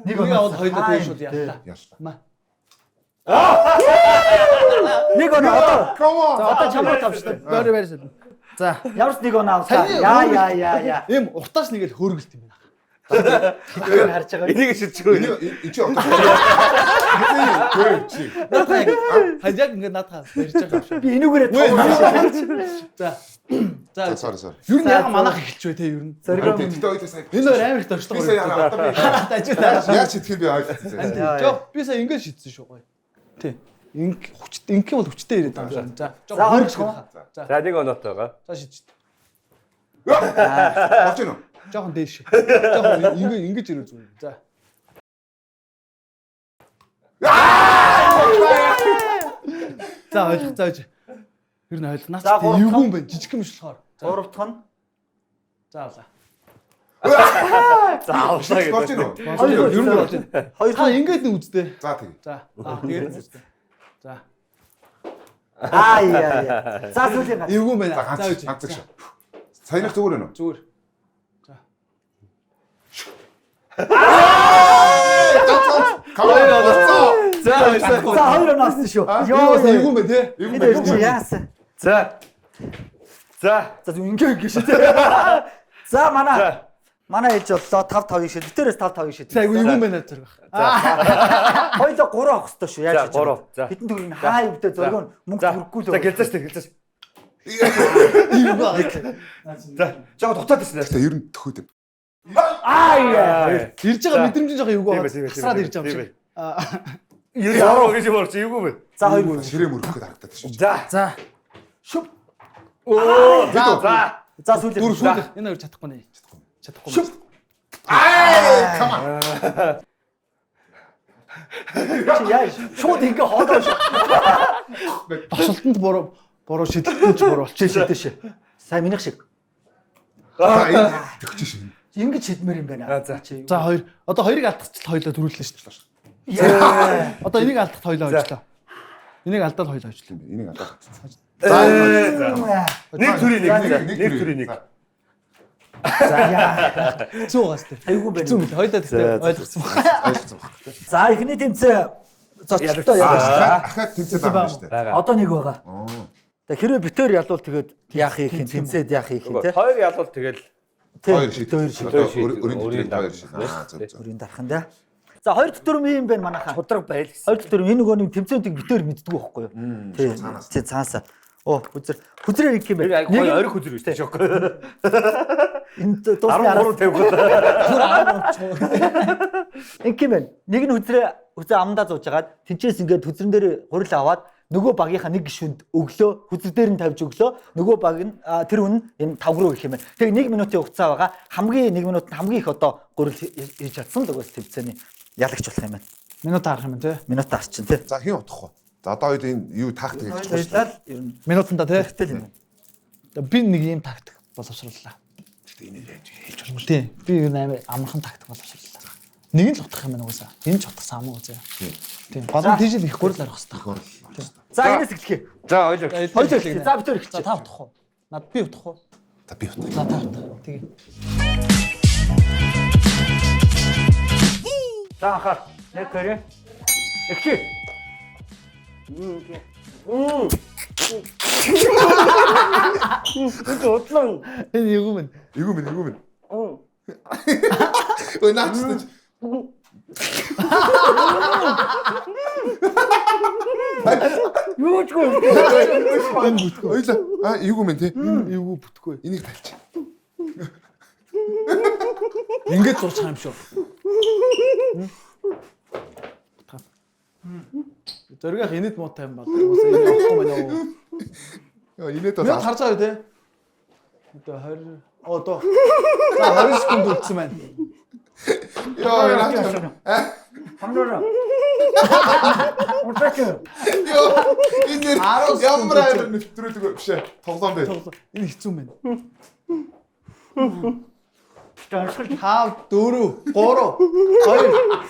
Нэг аваад хоёулаа дээш бол яллаа. Яллаа. Маа. Нэг оноо одоо. Come on. Одоо чамруу тавьчихсан. Бори барьсан. За. Ямар ч нэг оноо авлаа. Яа яа яа яа. Ийм уртаас нэг л хөөргөлт юм байна. Тэр харж байгаа. Энийг шидчихгүй. Энэ чи одоо. Хөө чи. Хаяг яг ингээд наадхаа барьж байгаа юм шиг. Би энүүгээрээ тавьсан. За. За sorry sorry. Ер нь яг манайх эхэлж бай те ер нь. Тэгтээ хоёулаа сая. Энэ хоёр амар их дорчлого. Би сая одоо би. Яаж шидэх юм би ойлгоцсон. Жоо би сая ингээд шидсэн шүү гоё. Тий. Инг хүчтэй инх юм бол хүчтэй ирээд байгаа юм шиг. За. За хоёр дахь. За. За нэг оноотой байгаа. За шидэж. Болж гинөө. Жохон дээш. Жохон ингэ ингэж ирвэл зүгээр. За. За ойлгох за ойж. Ер нь ойлгох. Наач эвгүй юм байна. Жижиг юм биш болохоор. Гурав дахь нь. За авлаа. За авлаа гэдэг. Болж гинөө. Ер нь болж байна. Хоёр Та ингэж нэг үздэй. За тэг. За. Аа тэгээд үздэй. За. Аа яа яа. За сүүлийн ганц. Эвгүй юм байна. За За ганц ганц шүү. Саяных зүгээр байна уу? Зүгээр. Come on. За За хоёр оноо авсан шүү. Йоо, эвгүй юм байна те. Энэ хоёр чи яасан? За. За. За зү ингээ ингээ шүү дээ. За манай хэлж боллоо 5 5-ыг шид. Битэрээс 5 5-ыг шид. За айгу юм байна зөрг. Хоёлоо 3 авах хэрэгтэй шүү. Яаж За, гурав. За. Хэдэн төгрөг нь хаа ювдээ зөргөө нь мөнгө хүрхгүй л. За гэлзээш тэ гэлзээш. За жоо дутаад ирсэн. Гэтэ ер нь төхөөд. Аа яа. Ирж байгаа мэдрэмж нь жоохон эвгүй Тийм байгаа. ээ, тийм ээ, Тасраад ирж байгаа юм тийм шиг. Ер нь гэж юм орч эвгүй бэ. За хоёр. Ширээ мөрөх гээд харагдаад шүү. За. За. Шүп. Оо. За. За. За сүүлийн. Дөрөв сүүлэх. Энэ хоёр чадахгүй нэ. Чадахгүй. Чадахгүй. Аа, come on. Чи яа шууд ингээ хоолоо шүү. Тосолтонд буруу шидэлтэнд ч буруу Чи болчих. шидэж шээ. Сайн минийх шиг. За энэ төгч шин. Ингэж шидмээр юм байна. За. Чи За хоёр. Одоо хоёрыг алдчихлаа хоёлоо төрүүллээ шүү дээ. Яа. Одоо энийг алдахад хоёлоо хожлоо. Энийг алдаад хоёлоо хожлоо. Энийг алдаа. За. Нэг төрийн нэг. Нэг төрийн нэг. За яа. Хэцүү байгаас тээ. Айгүй байна. Хэцүү мэл. Хоёлоо тэгтээ ойлгоцсон байна. Ойлгоцсон баг. За эхний тэмцээн зочдтой ялгаа. Ахаад тэмцээн байгаа юм шүү дээ. Одоо нэг байгаа. Тэгээ хэрвээ битээр ялвал тэгээд яах юм тэмцээд яах юм те. Хоёр ялвал тэгэл Хоёр шид. Хоёр шид. Одоо өрийн дээр хоёр шид. Аа зөв зөв. Өрийн дарах нь да. За хоёр дахь дүрм юм байна манайхаа. Худраг байл гэсэн. Хоёр дахь дүрм энэ нөгөө нэг тэмцээнтийг битээр мэддэггүй байхгүй юу? Тий. Тий цаанасаа. Оо хүзэр хүзрээр их юм Тэр байна. айгүй ориг хүзэр биш тийм шок. Энэ дуусны араас 13 тавих. Инг юм байна. Нэг нь хүзрээ хүзээ амдаа зууж хагаад тэнцээс ингээд хүзрэн дээр гурил аваад нөгөө багийнхаа нэг гишүүнд өглөө хүзэр дээр нь тавьж өглөө нөгөө баг нь тэр хүн нь энэ тавг руу гэх юм байна. Тэгээ 1 минутын хугацаа байгаа. Хамгийн 1 минутанд хамгийн их одоо гурил хийж чадсан л угаас тэмцээний ялагч болох юм байна. Минут харах юм те. Минут арчин тий. За хэн утах вэ? За одоо хоёул энэ юу тактик хийж байгаа шүү Баярлал ер нь Минутанда те. хэрэгтэй л юм байна. Би нэг ийм тактик боловсрууллаа. дээ. Энийг яаж хэлж болох Тийм. Би ер нь амар амархан тактик боловсрууллаа. Нэг нь л утгах юм байна угаасаа. Энэ ч утгасан хамаагүй зэ. Тийм. Гол нь тийш л их гурил арах хэрэгтэй. За энэс эхлэх юм. За хоёул. Хоёул эхлэх. За битээр эхлэх. За та утгах уу? Над би утгах уу? За би утгах. За та утгах. Тэгээ. За анхаар 1 2 эхлэе. Энэ удлан. Энэ юу юм бэ? Эвгүй минь, эвгүй минь. Ой наач чи. Юу ч үгүй. Энэ бүтгөө. Ойлаа. А эвгүй минь тий. Эвгүй бүтгөө. Энийг талч. Ингээд зурж байгаа юм шүү. Зөргийнх инээд муутай юм бол угаасаа энэ явахгүй байна уу? Яа инээд бол Минут харж байгаа юу те? Одоо 20 одоо. За 20 секунд үлдсэн байна. Яа наач. Хамнаа. Удаач. Йоо энэ нэр ямар амар нэвтрүүлэг биш ээ. Тоглоом бэ. Энэ хэцүү юм байна. Дансгал 5 4 3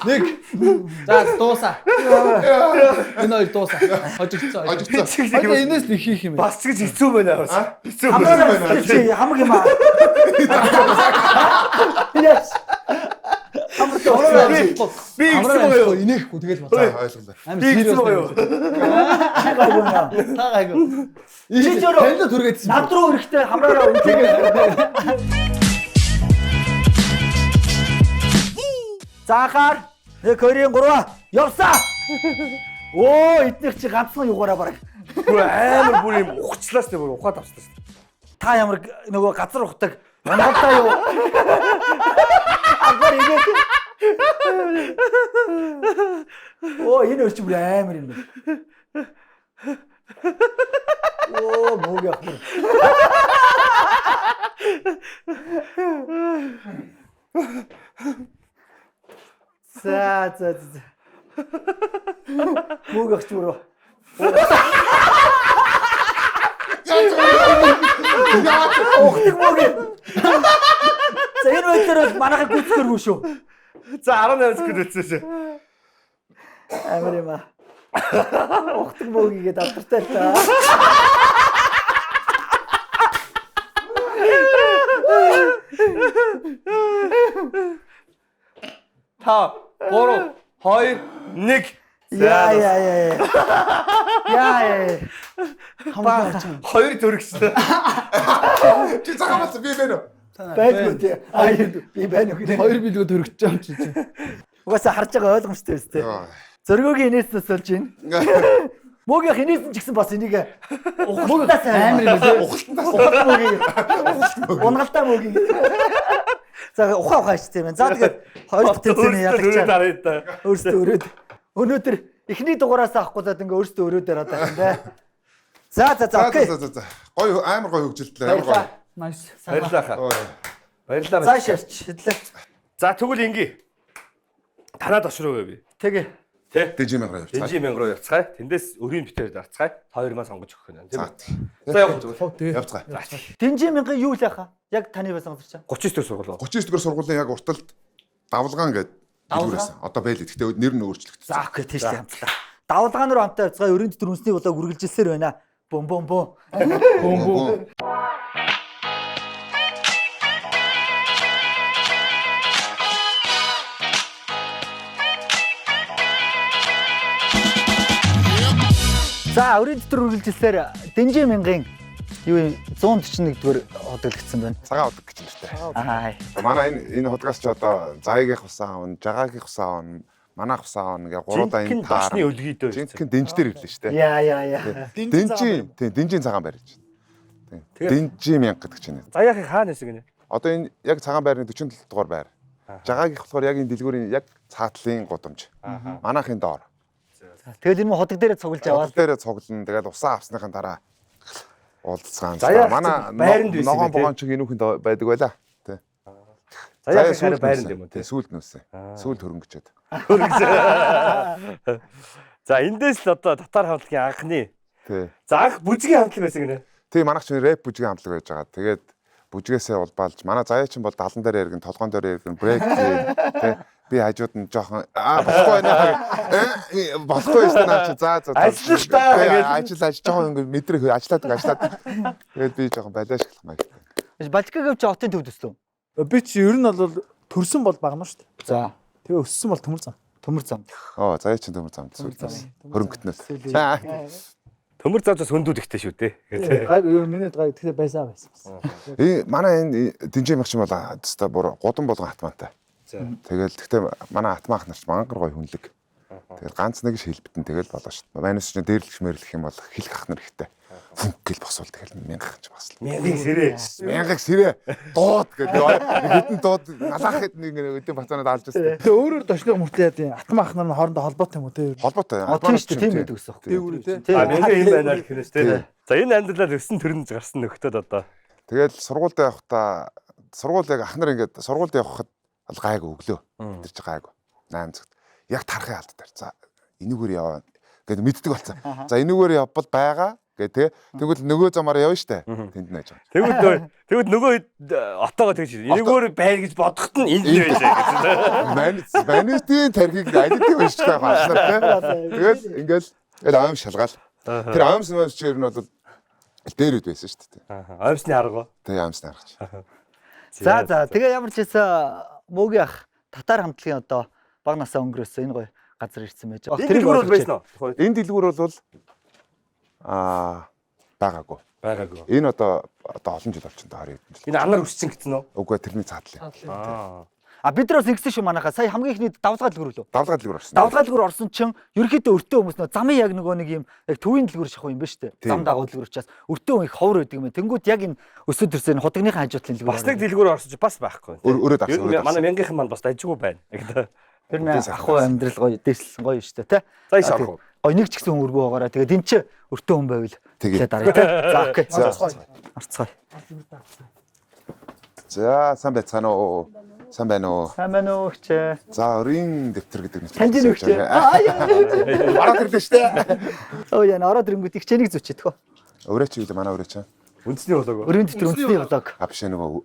2 1. За дуусаа. Энэ хоёр дуусаа. Хожигдсон. Хожигдсон. Одоо энэс нэг хийх юм байна. Бас ч гэж хэцүү байна бас. Хэцүү байна. хамнаа чи хамаг юм аа. Яаш. Хамар Би ингэсэн байгаа юу? Инехгүй тэгэл За бодлоо. ойлголоо. Амар Би ингэсэн байгаа юу? гайгүй наа. Та гайгүй. Чи зөрөө. Танд л түргээдсэн. Над руу ирэхдээ хамраараа үнтэй. За анхаар 1 2 3 явсаа. Оо эднийх чи ганцхан югаараа бараг. Бүр амар бүр юм ухчлаа штэ бүр ухаад авчлаа штэ. Та ямар нөгөө газар ухдаг Монголдоо юу? Агаар игээд. Оо энэ өрч бүр амар юм байна. Оо мөг явах. За за за. Мөг явах ч бүр. Ухдаг мөг. За энэ байдлаар бол манайхыг гүйцэтгэргүй шүү. За 18 секунд үлдсэн шээ. Амар юм аа. Ухдаг мөг игээд алдартай л та. 5 3 2 1. Яа яа яа. Яа яа. Хоёр зөрөгсөн. Чи цагаан болсон би байна уу? Байлгүй тий. Аа би байна уу гэнэ. Хоёр билгүү төрөгч юм чи. Угаасаа харж байгаа ойлгомжтой биз тий. Зөргөөгийн инээснээс болж байна. Мөгийнх инээсэн ч гэсэн бас энийг ухалтаас амар юм лээ. Ухалтаас мөгийг. Унгалтай мөгийг. За ухаа ухаа шүү дээ. За тэгээд хоёр дахь тэмцээний ялагчаа. Өөрсдөө өрөөд. Өнөөдөр эхний дугаараас авахгүйдад ингээ өөрсдөө өрөөд яриад байх юм дээ. За за за окей. За за за. Гоё амар гоё хөгжилтлээ. Амар гоё. Nice. Баярлалаа хаа. Баярлалаа. За шаарч. Хэдлээ. За тэгвэл ингээ. Танаад ошроо би. Тэгээ. Тэ. Дэнжин мянга руу явцгаая. Дэнжин мянга руу явцгаая. Тэндээс өрийн битээр дарцгаая. Та хоёр маань сонгож өгөх нь тийм үү? За явах зүгээр. Явцгаая. Дэнжин мянган юу л яхаа? Яг таны байсан газар чинь. 39 дэх сургууль. 39 дэх сургуулийн яг урталд давлгаан гэдэг дэлгүүрээс. Одоо байл. Гэхдээ нэр нь өөрчлөгдсөн. За окей, тийш л хамтлаа. Давлгаан руу хамтаа явцгаая. Өрийн дотор үнсний болоог үргэлжилсээр байна. Бум бум бум. Бум бум. За өрийн дотор үргэлжилсээр Дэнжин мянган юу 141 дугаар хотлогдсон байна. Цагаан удаг гэж нэртэй. Аа. Манай энэ худгаас ч одоо Заяагийн усаа авна, Жагаагийн усаа авна, манайх усаа авна гэх гуруудаа энэ таар. Жинхэнэ дошны өлгий дээр. Жинхэнэ дэнж дээр ирлээ шүү дээ. Яа яа яа. Дэнжин, тийм дэнжин цагаан байр гэж. Тийм. Дэнжин мянга гэдэг чинь. Заяахыг хаана нэсэг гинэ? Одоо энэ яг цагаан байрны 47 дугаар байр. Жагаагийнх болохоор яг энэ дэлгүүрийн яг цаатлын гудамж. Манайхын доор. Тэгэл энэ ходог дээрээ цуглаж аваад. Ходог дээрээ цуглана. Тэгэл усаа авсныхаа дараа уулзцгаан. Манай ногоон богоон чиг энүүхэнд байдаг байла. Тэ. Заяа харин байранд юм уу тэ? Сүүлд нүсэн. Сүүлд хөрөнгөчөөд. За эндээс л одоо татар хамтлагийн анхны. Тэ. За анх бүжгийн хамтлаг байсан гинэ. Тий, манайх чинь рэп бүжгийн хамтлаг байж байгаа. Тэгээд бүжгээсээ улбаалж манай заяа чинь бол далан дээр яргэн, толгоон дээр яргэн, брейк тий. Би хажууд нь жоохон болохгүй байна. Болохгүй шүү наа чи. За за. Ажиллаа л та гэж ажил ажил жоохон ингэ мэдрэх ажиллаад. Тэгээд би жоохон балиашглах маягтай. Балжикаг чи хотын төвд өслөө. Би чи ер нь бол төрсөн бол багна шүү дээ. За. Тэгээ өссөн бол төмөр зам. Төмөр зам. Оо заяа чи төмөр замд сүлд. Хөрөнгөтнөөс. Төмөр замд бас хөндүүд ихтэй шүү дээ. Гайг юу миний гайг тэгэхээр байсан байсан. Манай энэ дэнжээ мах чинь бол өстой бүр гудам болгон хатмантай. Тэгэл гэхдээ манай атмаах нар ч мангар гоё хүнлэг. Тэгэл ганц нэг шилбэтэн тэгэл болоо шүү дээ. Манайс чинь дээрлэх мэрлэх юм бол хэлэх ах нар ихтэй. Фүнк гэл босвол тэгэл мянган ч бас. Мянган сэрээ. Мянган сэрээ. Дууд гэдэг хэдэн дууд налаах хэд нэг өдөө бацаанаад алж байсан. Тэгээ өөрөөр дошных мөртлөө яа тийм атмаах нар нь хоорондоо холбоотой юм уу те? Холбоотой. Тийм шүү дээ, тийм байдаг гэсэн. Дээгүүр те. А мянган юм байна гэх юм шүү дээ. За энэ амьдралаар өссөн төрнж гарсан нөхдөд одоо. Тэгэл сургуульд явахдаа сургууль яг ах нар ингээд сургуульд явхад ал гайг өглөө. Тэр чи гайг. 8 цагт. Яг тархын алд дээр. За энүүгээр яваа гэд мэддэг болсон. За энүүгээр явбал байгаа гэ тэ. Тэгвэл нөгөө замаар явна штэ. Тэнд нэж байгаа. Тэгвэл нөгөө отоогоо тэгж энүүгээр байр гэж бодоход нь энд байлаа гэсэн. Манитын тархийг алидыг уншиж байгаа юм байна тэ. Тэгэл ингээл тэгэл аим шалгаал. Тэр аимс нөөс чи ер нь бол дээр үд байсан штэ. Аимсны арга. Тэ аимсны арга чи. За за тэгээ ямар ч байсан Мөгийн ах татар хамтлагийн одоо баг насаа өнгөрөөсөн энэ гоё газар ирсэн байж байгаа. Энэ дэлгүүр бол байсан уу? Энэ дэлгүүр бол байгаагүй. Байгаагүй. Энэ одоо олон жил болчихсон 20 хэдэн жил. Энэ анар өссөн гэсэн үү? Үгүй тэрний цаатлаа. А бид нар бас ингэсэн шүү манайхаа. Сая хамгийн ихний давлгаа дэлгүүр лөө. Давлгаа дэлгүүр орсон. Давлгаа дэлгүүр орсон чинь ерөнхийдөө өртөө хүмүүс нөө замын яг нөгөө нэг юм яг төвийн дэлгүүр шахуу юм ба штэ. Зам дагуу дэлгүүр учраас өртөө хүн их ховор байдаг юм. Тэнгүүд яг энэ өсөд төрсөн худагныхаа хажуутлын дэлгүүр. Бас нэг дэлгүүр орсон чинь бас байхгүй. Өрөөд авсан. Манай мянгийнхан маань бас дажгүй байна. Тэр нэ ахуй амьдрал гоё дээшлсэн гоё штэ тэ. За иш орох уу? Гоё нэг ч гэсэн хүн өргөө байгаараа. Тэгээд энэ чи өртөө хүн байвал тэгээ даръя тэ. За окей. Орцгоё. За сайн байцгаана уу? Сайн байна уу? Сайн байна уу хчээ. За өрийн дэвтэр гэдэг нэг. Таньж нүгч. Аа яа. Ороод ирлээ штэ. Оо яа, ороод ирэнгүүт их чэнийг зүчээд хөө. Өрөө чи юу манай өрөө чи? Үндэсний влог. Өрийн дэвтэр үндэсний влог. А биш нөгөө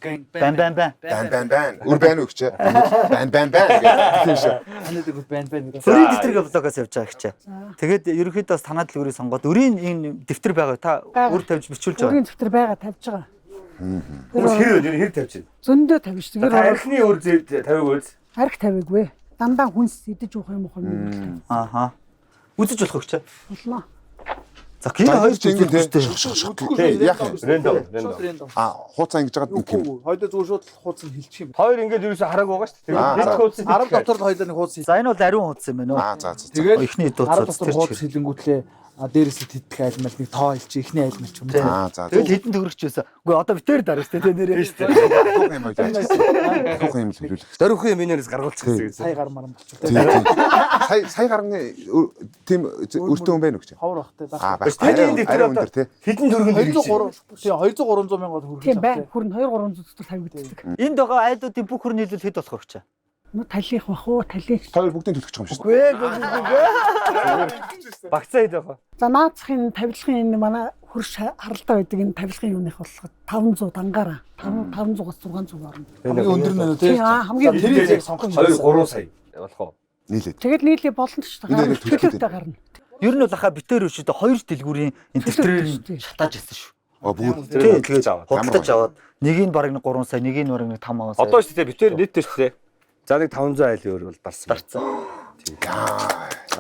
Бан бан бан. Бан бан бан. Үр байна уу хчээ? Бан бан бан гэдэг тийм шүү. Танад үгүй бан бан. Өрийн дэвтэр влогоос явж байгаа хчээ. Тэгээд ерөнхийдөө бас танаад дэлгүүрийг сонгоод өрийн энэ дэвтэр байгаа та өр тавьж бичүүлж байгаа. Өрийн дэвтэр байгаа тавьж байгаа. Хүмүүс хэр хэр тавьж байна? Зөндөө тавьж шүү. Тэр архины өр тавиг үз. Арх тавиггүй. Дандаа хүнс идэж уух юм уу юм. Ааха. Үзэж болох уу чи? Болно. За гин хоёр ингэ зүйл тий. Яах юм? Random, random. А хууцаа ингэж жагаад нэг юм. Хоёулаа зүгээр шууд хууц нь хэлчих юм. Хоёр ингээд ерөөсө хараагүй байгаа шүү дээ. Аа, Тэгээд за. нэг хуудас 10 дотор л хоёулаа нэг хууц хэл. За энэ бол ариун хуудас юм байна уу? Аа за за. Тэгээд Эхний хэд 10 хуудас дотор тэр хууц чигээр. хэлэнгүүтлээ дээрээс нь тэтгэх айлмал нэг тоо хэлчих, эхний айлмал ч юм уу. Аа за. Тэгэл хэдэн төгрөгч байсан. Үгүй одоо битээр дараа шүү дээ тий нэрээ. Дахиухан юм яаж. Дахиухан юм л хөрвүүлэх. Дөрвөн юм энерс гаргуулчих гэсэн үг. Сая гар маран болчих. Тий тий. Сая сая гарны тийм өртөө хүн байна уу гэж. Ховор бахтай байх. Аа Биш, байх. таны энэ Арай дээр өндөр тий. Хэдэн төгрөгөнд 203 тий 200 300 мянгаар хүргэж Тийм байна. Хүрн 2 300 дотор тавигддаг. Энд байгаа айлуудын бүх хөр нийлүүл хэд болох вэ гэж? Нүү талих бах уу, талих. Хоёр бүгдийг төлөх юм шүү. Үгүй ээ, үгүй үгүй. Багцаа хэд байх вэ? За наацхийн тавилгын энэ манай хөрш харалдаа байдаг энэ тавилгын юуных болохоор 500 дангаараа 500-аас 600 орно. Хамгийн өндөр нь тий. Тийм аа, хамгийн өндөр. Тэрийг яг сонгох 2 3 сая болох уу? Нийлээд. Тэгэл нийлээ болно шүү Энэ дээ. яг төлөвтэй. Төлөвтэй гарна. Ер нь бол ахаа битээр өшөдөө хоёр дэлгүүрийн энэ дэвтрээр Төлөвтэй. шатааж ирсэн шүү. Оо бүр Тий, тэгээд аваад. худалдаж аваад нэг нь бараг нэг 3 сая, нэг нь бараг нэг 5 сая. Одоо шүү дээ битээр нийтдээ шүү дээ. За нэг 500 айл өөр бол дарсан. дарцсан.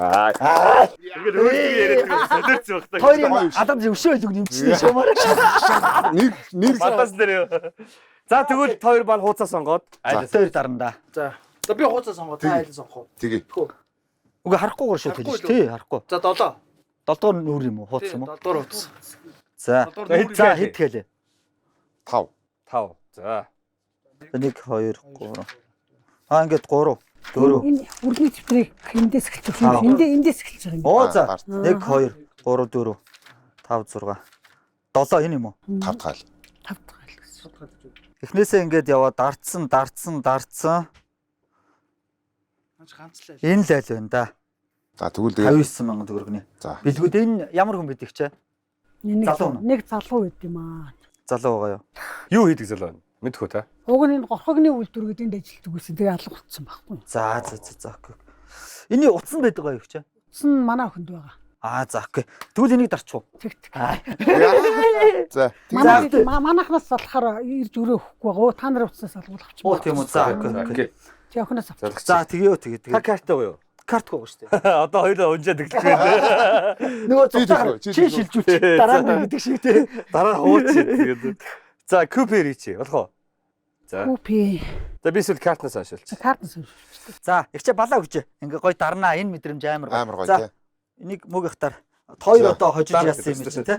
Аа. Ингээд өөртөө яриад байгаа солиорсон байх та. Хоёр юм адам өшөө илүүг нэмчихсэн шумаар. Нэр нэр Мадаас дээр юу. За тэгвэл хоёр маань хууцаа сонгоод айл. Битээр дарна да. За. За би хууцаа сонгоо, та айлын сонгох уу? тэгээ. Үгүй харахгүйгээр шүү Харахгүй хэлж тий, харахгүй. За 7. Долдугаар нүүр юм уу? Хууц юм уу? 7 дугаар хууц. За. Долдугаар За хэд хэлээ? 5. 5. За. 1 2 3. Аа ингээд 3 4. Энэ үрний дэвтрийг эндээс эхэлж байгаа юм. Эндээ эндээс эхэлж байгаа юм. Оо за Дарц. 1 2 3 4 5 6 7 энэ юм уу? 5 дахь айл. 5 дахь айл гэсэн. Эхнээсээ ингээд яваад дардсан, дардсан, дардсан. Ганц л айл. Энэ л айл байна да. За тэгвэл тэгээ 59 мянган төгрөгний. За. Бэлгүүд энэ ямар хүн байдаг ч? Нэг Залуу нь. нэг залуу байд юм аа. Залуу байгаа юу? Юу хийдэг залуу вэ? Мэдхүү та. Уг нь энэ горхогны үйлдвэр гэдэг энд ажилладаг байсан. Тэгээ алга болцсон байхгүй. За за за за окей. Эний утас нь байдаг юу ч? Утас нь манай охинд байгаа. Аа за окей. Тэгвэл энийг дарчих уу? Тэг тэг. За. Манай манайхнаас залхахаар ирж өрөө өгөхгүй байгаа. Та нарын утаснаас алгуул авчих. Оо тийм үү. За окей. Окей. Тэг охиноос авчих. За тэгээ тэгээ Та тэгээ. карттай уу юу? Картгүй байгаа шүү дээ. Одоо хоёулаа унжаад эхлэх байх. Нөгөө Чи цуцаар чи чи шилжүүлчих. Дараа нь гэдэг шиг тий. Дараа нь хууч тэгээд. За Купер чи болох уу? За. Купи. За би эсвэл картнаас уншилч. Картнаас уншилч. За ихчээ балаа өгч. Ингээ гой дарнаа. Энэ мэдрэмж амар Амар гоё За тий. энийг мөг ихтар. Хоёр За. одоо хожиж Дараа яасан юм чинь тий.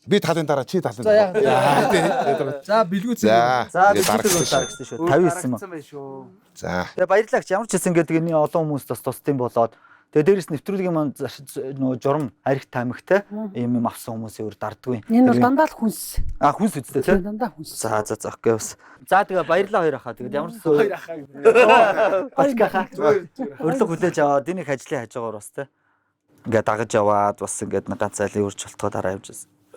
Би талын дараа чи талын За яа. дараа. Тий. За бэлгүүц. За. За тэгээ бэлгүүд дарагдсан шүү. дарагдсан шүү. 59 юм. Дарагдсан байх шүү. За. Тэгээ баярлалаа гэж ямар ч хэлсэн гэдэг энэ олон хүмүүс бас тусдсан болоод тэгээ дээрэс нэвтрүүлгийн маань нөгөө журам арх тамхитай ийм юм авсан хүмүүсийн өөр дардгүй. Энэ бол дандаа л хүнс. А хүнс үстэй тий. Тийм дандаа хүнс. За за за окей бас. За тэгээ баярлалаа хоёр ахаа. Тэгээд ямар ч зүйл Хоёр ахаа гэнэ. Бачка хаа. Урилга хүлээж аваад энэ их ажлын хажуугаар бас тий. Ингээд дагаж яваад бас ингээд нэг ганц айлын үрж болтгоо дараа явж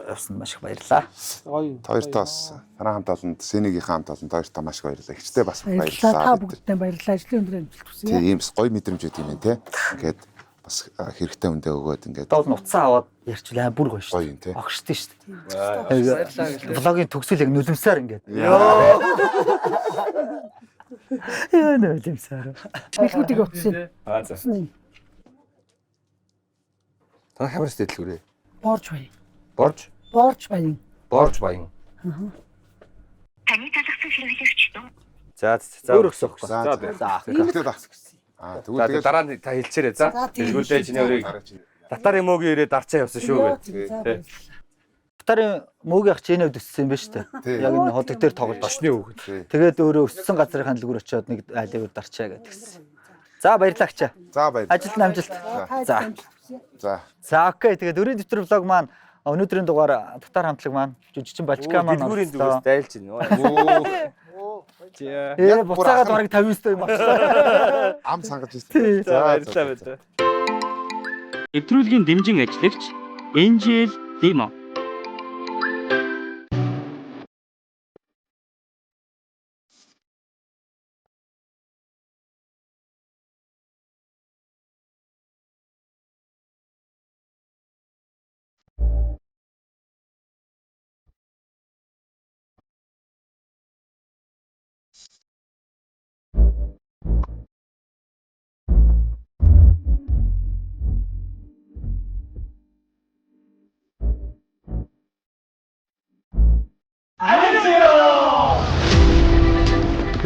явсанд маш их баярлалаа. Гоё. Хоёр таас танай хамт олонд Сэнигийнхээ хамт олонд хоёр та маш их баярлалаа. Ихчтэй бас Баярлалаа. Та баярлалаа. бүгдтэй баярлалаа. Ажлын өндөр амжилт хүсье. Тий, ийм бас гоё мэдрэмж өгд юм байна те. Ингээд бас хэрэгтэй хүндээ өгөөд ингээд Дол нь утсаа аваад ярьчлаа бүр гоё шүү. Гоё юм, тий. Огшдөө шүү дээ. Влогийн төгсөл яг нулимсаар ингээд. Йоо. Яа нулимсаар. Бэлгүүдийг утсан. Аа за. Утсан. Та хамар сэтгэлгүүрээ. Борж баян. Борж? Борж баян. Борж баян. Таны талгсан хэрэглэгч За за. Өөр өгсөн байхгүй. За За. за. Аа тэгвэл тэгээд дараа нь та хэлчихээрэй за. Тэгвэл чиний өрийг татарын мөөгийн ирээ дарчаа явсан шүү гэ. Татарын мөөгийн ах чиний хувьд өссөн юм байна шүү дээ. Яг энэ ходог дээр тоглож Дошны хүүхэд. Тэгээд өөрөө өссөн газрынхаа дэлгүүр очиод нэг айлын өр дарчаа гэдгсэн. За баярлалаа ачаа. За баярлалаа. Ажилд нь амжилт. За. За. За окей. Тэгээд өрийн дэвтэр влог маань өнөөдрийн дугаар татар хамтлаг маань жүжигчин Балчка маань Дэлгүүрийн зүгээс дайлж байна. Ээ буцаагаад бараг 59 юм авчлаа. Ам сангаж ирсэн. За баярлалаа баярлалаа. Нэвтрүүлгийн дэмжин ажиллагч NGL Limo.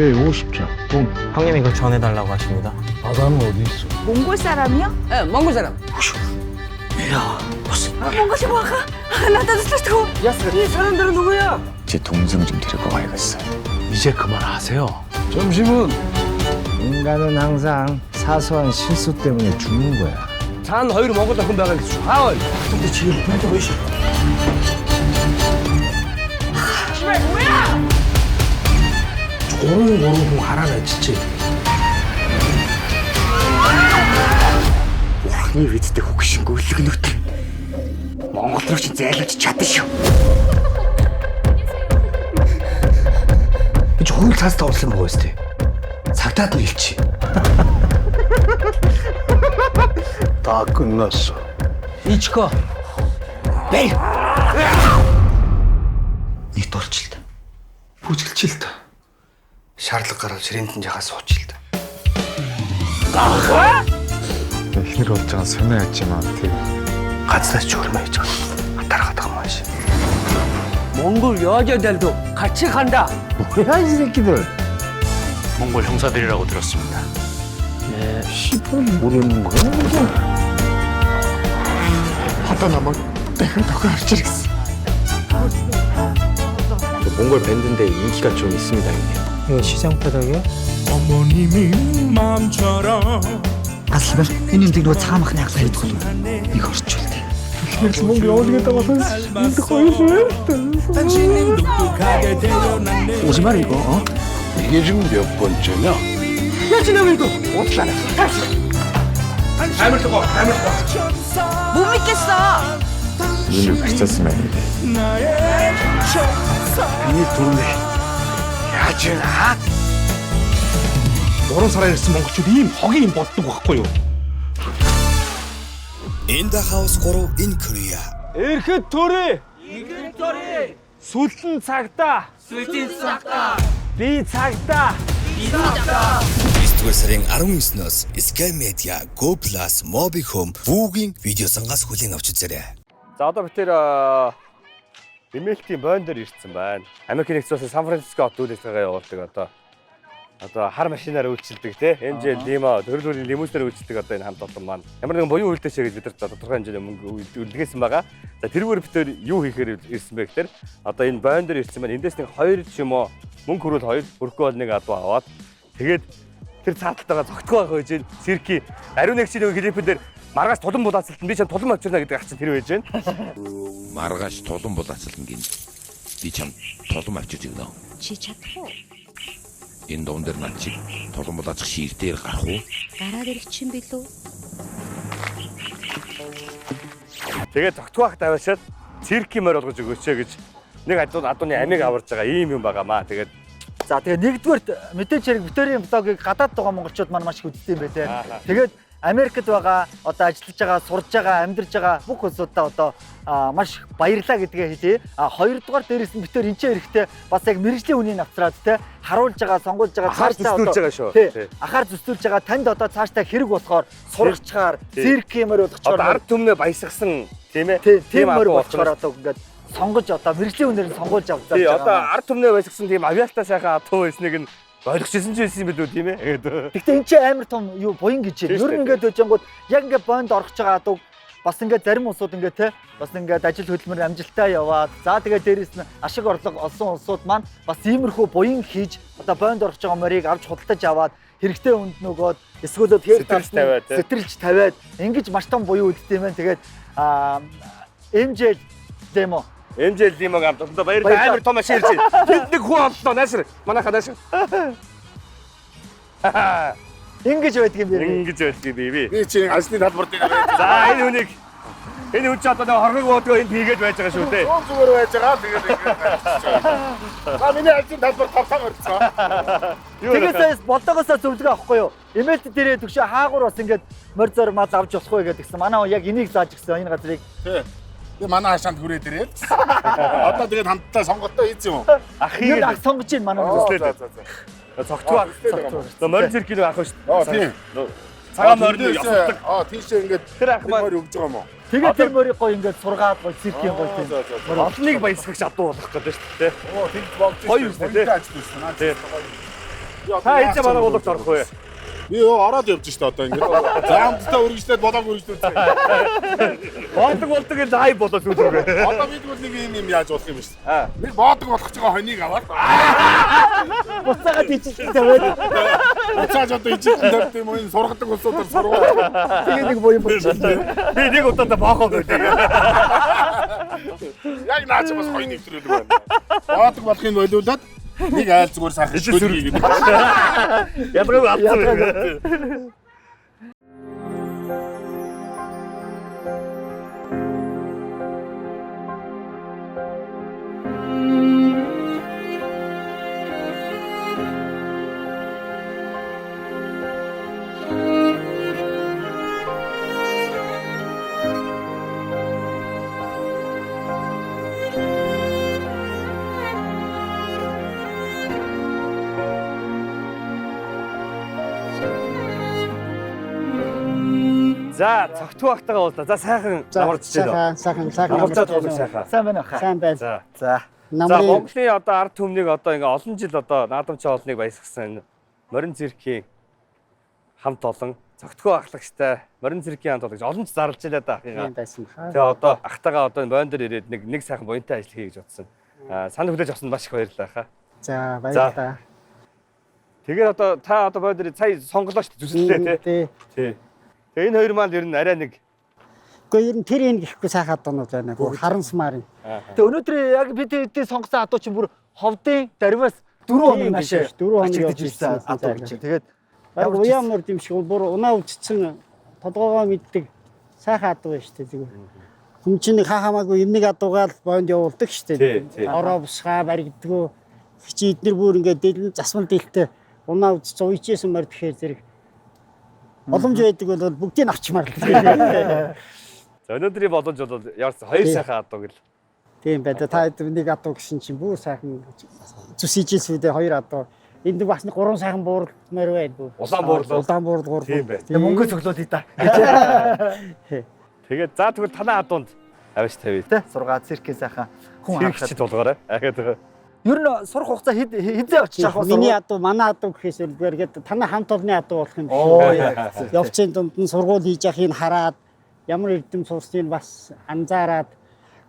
오케이, 50점. 붐. 형님 이걸 전해달라고 하십니다. 바다는 어디 있어? 몽골 사람이요? 네, 몽골 사람. 야, 무슨 뭔가 싶어 아까 나도 슬프고. 이 사람들은 누구야? 제 동생 좀 데리고 가야겠어. 이제 그만하세요. 점심은 인간은 항상 사소한 실수 때문에 죽는 거야. 산 허위로 먹었다 금방을 하얼. 근데 지금 뭐 있어? 씨발 뭐야? 고르고 알아내 진짜. Бурхны бидтэй хөгшин гүйлгнүүд. Монгол руу чи зайлуулж чадна шүү. Би ч хууль цаас тоглосон байгаа үстэй. Цагтаад нь хэлчих. 다 끝났어. 이치코. Бэй. Нэг дурчилт. Бүжгэлчилт. Шаардлага гарвал ширээнд нь жахаа суучилт. Эхнэр болж байгаа сонио яж юм аа тий. Газраас ч өрмө хийж байгаа. Атархаад байгаа юм ааш. 몽골 여자들도 같이 간다. 뭐야 이 새끼들. 몽골 형사들이라고 들었습니다. 네, 씨발 모르는 거야 이거. Одоо намайг дахин тохио харж ирсэн. 저 몽골 밴드인데 인기가 좀 있습니다, 형님. 이거 시장 바닥이야? 어머님이 마음처럼 Аслбал энэ юм нөгөө цагаан махны ахлаа хийдэг бол нэг орчуулт. Эхнэр л мөнгө явуулна гэдэг болсон. Энд хоёр шүү. 당신은 똑똑하게 태어났네 오지 말 이거. 어? 이게 지금 몇 번째냐? Амар 뜨거. Амар 뜨거. 못 믿겠어. Миний барьцаасан байна. 나의 천사 Миний дүрмээ. Яаж вэ? 3 сараар ирсэн монголчууд ийм хогийн юм боддог байхгүй юу? In the house 3 in Korea. Эрхэд төрөө. Игэл төрөө. Сүлэн цагтаа. Сүлэн цагтаа. Би цагтаа. 9-р сарын 19-нөөс Sky Media, Go Plus, Mobi Home Вүүгийн видео сангаас хүлээн авч үзээрэй. За одоо бид тэр Эмээлтийн бойн дээр ирсэн байна. Америкийн нэгдсэн улсын Сан Франциско хот үйл ажиллагаа явуулдаг одоо хар машинаар үйлчилдэг те MJ Limo төрөл бүрийн лимузинаар үйлчилдэг одоо энэ хамт олон маань ямар нэгэн буян үйлдэлшээ гэж бид нар тодорхой хэмжээний мөнгө үлдгээсэн байгаа. За тэрүүгээр бид тэр юу хийхээр ирсэн бэ гэхээр одоо энэ бойн дээр ирсэн байна. Эндээс нэг хоёр ч юм уу мөнгө хөрвөл хоёр хөрөхгүй бол нэг адуу аваад тэгээд тэр цааталтайгаа зогтгоо байх байж цирки ариун нэгчийн нэг клипэн дээр маргааш тулан булаацалтан би чам тулан авчирна гэдэг ах чинь тэр байж байна. Маргааш тулан булаацалтан гин. Би чам тулан авчирч өгнө. Чи чадах уу? Энэ дуун дээр над чиг тулан булаацах шир дээр гарах уу? Гараад ирэх чинь билүү? Тэгээд зогтгоо ахт аваачаад циркийн морь болгож өгөөч гэж нэг адууны амийг аварж байгаа ийм юм байгаамаа. Тэгээд За тэгээ нэгдүгээрт мэдээж хэрэг битэрийн блогийг гадаад байгаа монголчууд маань маш их үздэг юм байна те. Тэгээд Америкт байгаа одоо ажиллаж байгаа, сурж байгаа, амьдарч байгаа бүх улсуудаа одоо маш их баярлаа гэдгээ хэлье. А хоёрдугаар дээрээс нь битэр энэ ч эрэхтэй бас яг мэрэгжлийн үнийг авцраад те харуулж байгаа, сонгуулж байгаа, Ахаар зөстүүлж байгаа шүү. Тий. Ахаар зөстүүлж байгаа танд одоо цаашдаа хэрэг болохоор сургачаар, цирк юмэр болгочоор одоо ард түмнээ баясгасан тийм ээ. Тийм морь болчоор одоо ингээд сонгож одоо мэрэгжлийн үнээр нь сонгуулж авч Тий, одоо ард түмнээ баясгасан тийм авьяастай сайхан адуу байсныг нь ойлгож ирсэн ч байсан юм билүү тийм ээ. Гэхдээ энэ чинь амар том юу буян гэж байна. Ер нь ингээд өжөнгүүд яг ингээд бонд орох байгаа адуу бас ингээд зарим улсууд ингээд те бас ингээд ажил хөдөлмөр амжилттай яваад за тэгээд дээрэс нь ашиг орлого олсон улсууд маань бас иймэрхүү буян хийж одоо бонд орох байгаа морийг авч худалдаж аваад хэрэгтэй хүнд нөгөөд эсвэл Сэтэлж тавиад, те. сэтэлж тавиад ингэж маш том буян үлддэг юм байна. Тэгээд MJ Limo MJ Limo-г амт одоо баярлалаа. Амар том машин ирж байна. Тэнд нэг хүн оллоо наашир. Манайхаа наашир. Ингэж байдаг юм бэ? Ингэж байдаг юм би. Би чи ажлын талбар дээр байж За энэ хүнийг энэ хүн чи одоо нэг хоргог буудгаа энд хийгээд байж байгаа шүү дээ. байгаа. Зүгээр байж байгаа. Тэгээд ингэж ажиллаж байгаа. За миний ажлын талбар тавтан орцсон. Тэгээс болдоогоосоо зөвлөгөө авахгүй юу? Эмээлт дээрээ төгшөө хаагур бас ингээд морь зор мал авч болох вэ гэдгсэн. Манай хүн яг энийг зааж гисэн энэ газрыг. Тий. Би манай хашаанд хүрээд ирээд. Одоо тэгээд хамтдаа сонголтоо хийсэн юм уу? Ахыг ах сонгож ийн манай хүн. За за за. Цогтгоо. Морь циркийн ах шүү дээ. Тийм. Цагаан морины ёсолдог. Аа тийшээ ингээд тэр ах маань морь өгж байгаа юм уу? Тэгээд тэр морийг гоё ингээд сургаад гоё циркийн гоё тийм. Олныг баясгах чадвар болох гэдэг шүү дээ. Оо тэгж болж гоё юм шүү дээ. Ажил байсан. Тий. Та хэзээ манай гулгт орох вэ? Би ёо ороод явж штэ одоо ингээд. За хамтдаа үргэлжлээд болоог үргэлжлүүлсэн. Боодог болдог л ай болоо сүүл рүүгээ. Одоо бид бол нэг юм яаж болох юм бэ? Нэг боодог болох ч байгаа хонийг аваад. Буцаагаад ичилтэн тавиад. Буцааж одоо ичилтэн тавьд юм уу энэ сургадаг улсуудаар сургаад. Тэгээ нэг буян болчихлоо. Би нэг удаадаа боохоо байдаг. Яг наа чи бас хоёр нэвтрүүлэг байна. Боодог болохыг болиулаад нэг айл зүгээр сайхан шүлэг гэдэг. Ялгаагүй алдсан. За, цогтуу агтайгаа уулзлаа. За, сайхан намарч байна. Сайхан, сайхан. Намарцаа туулаг сайхан. Сайн байна уу? Сайн байна. За. За. За, Монголын одоо ард түмнийг одоо ингээ олон жил одоо наадамчаа олныг баясгасан морин циркийн хамт олон цогтгоо ахлагчтай морин циркийн хамт олон гэж олон ч зарлж илаа да ахыгаа. Тийм байсан баха. Тэгээ одоо ахтайгаа одоо энэ бойн дээр ирээд нэг сайхан буянтай ажил хийе гэж бодсон. Аа, санал хүлээж авсанд маш их баярлалаа хаа. За, баярлалаа. Тэгээд одоо та одоо бойн дээр сая сонголоо шүү дээ зүсэлтэй тий. Тий. Тэгээ энэ хоёр маань ер нь арай нэг Гэхдээ ер нь тэр энэ гэхгүй сайхан адуунууд байна. Бүр харамсмаар юм. Тэгээ өнөөдөр яг бид хэдийн сонгосон адуу чинь бүр ховдын дарвиас 4 хоног нааш 4 хоног явж ирсэн адуу гэж. Тэгээд баг уян морд юм шиг бүр унаа үдцсэн толгоогоо мэддэг сайхан адуу байна шүү дээ зүгээр. Хүн чинь нэг хаа хамаагүй юм нэг адуугаал бойнд явуулдаг шүү дээ. Ороо бусгаа баригддгүү. Чи эднэр бүр ингээд дэлэн засмал дэлтэй унаа үдцсэн уйчээсэн морд гэхээр зэрэг боломж байдаг бол бүгдийг авчмаар л. За өнөөдрийн боломж бол яарсан хоёр сайхан адуу гэл. Тийм байна. Та нэг адуу гэсэн чинь бүр сайхан зүс ижил сүдээ хоёр адуу. Энд бас нэг гурван сайхан буурлмаар байна бүр. Улаан буурлал. Улаан буурал гурван. Тийм байна. Тэгээ мөнгө цоглуулъя да. Тэгээд за тэгвэл танаа адуунд авч тавья. Тэ сургаа циркийн сайхан хүн харахад тулгаарай. Ахаад Ер нь сурах хугацаа хэзээ очиж авах вэ? Миний адуу, манай адуу гэхээс үлгээр гээд танай хамт олонны адуу болох юм биш. Оо яг. Явцын дунд нь сургууль хийж яхийг хараад ямар эрдэм сурсныг бас анзаараад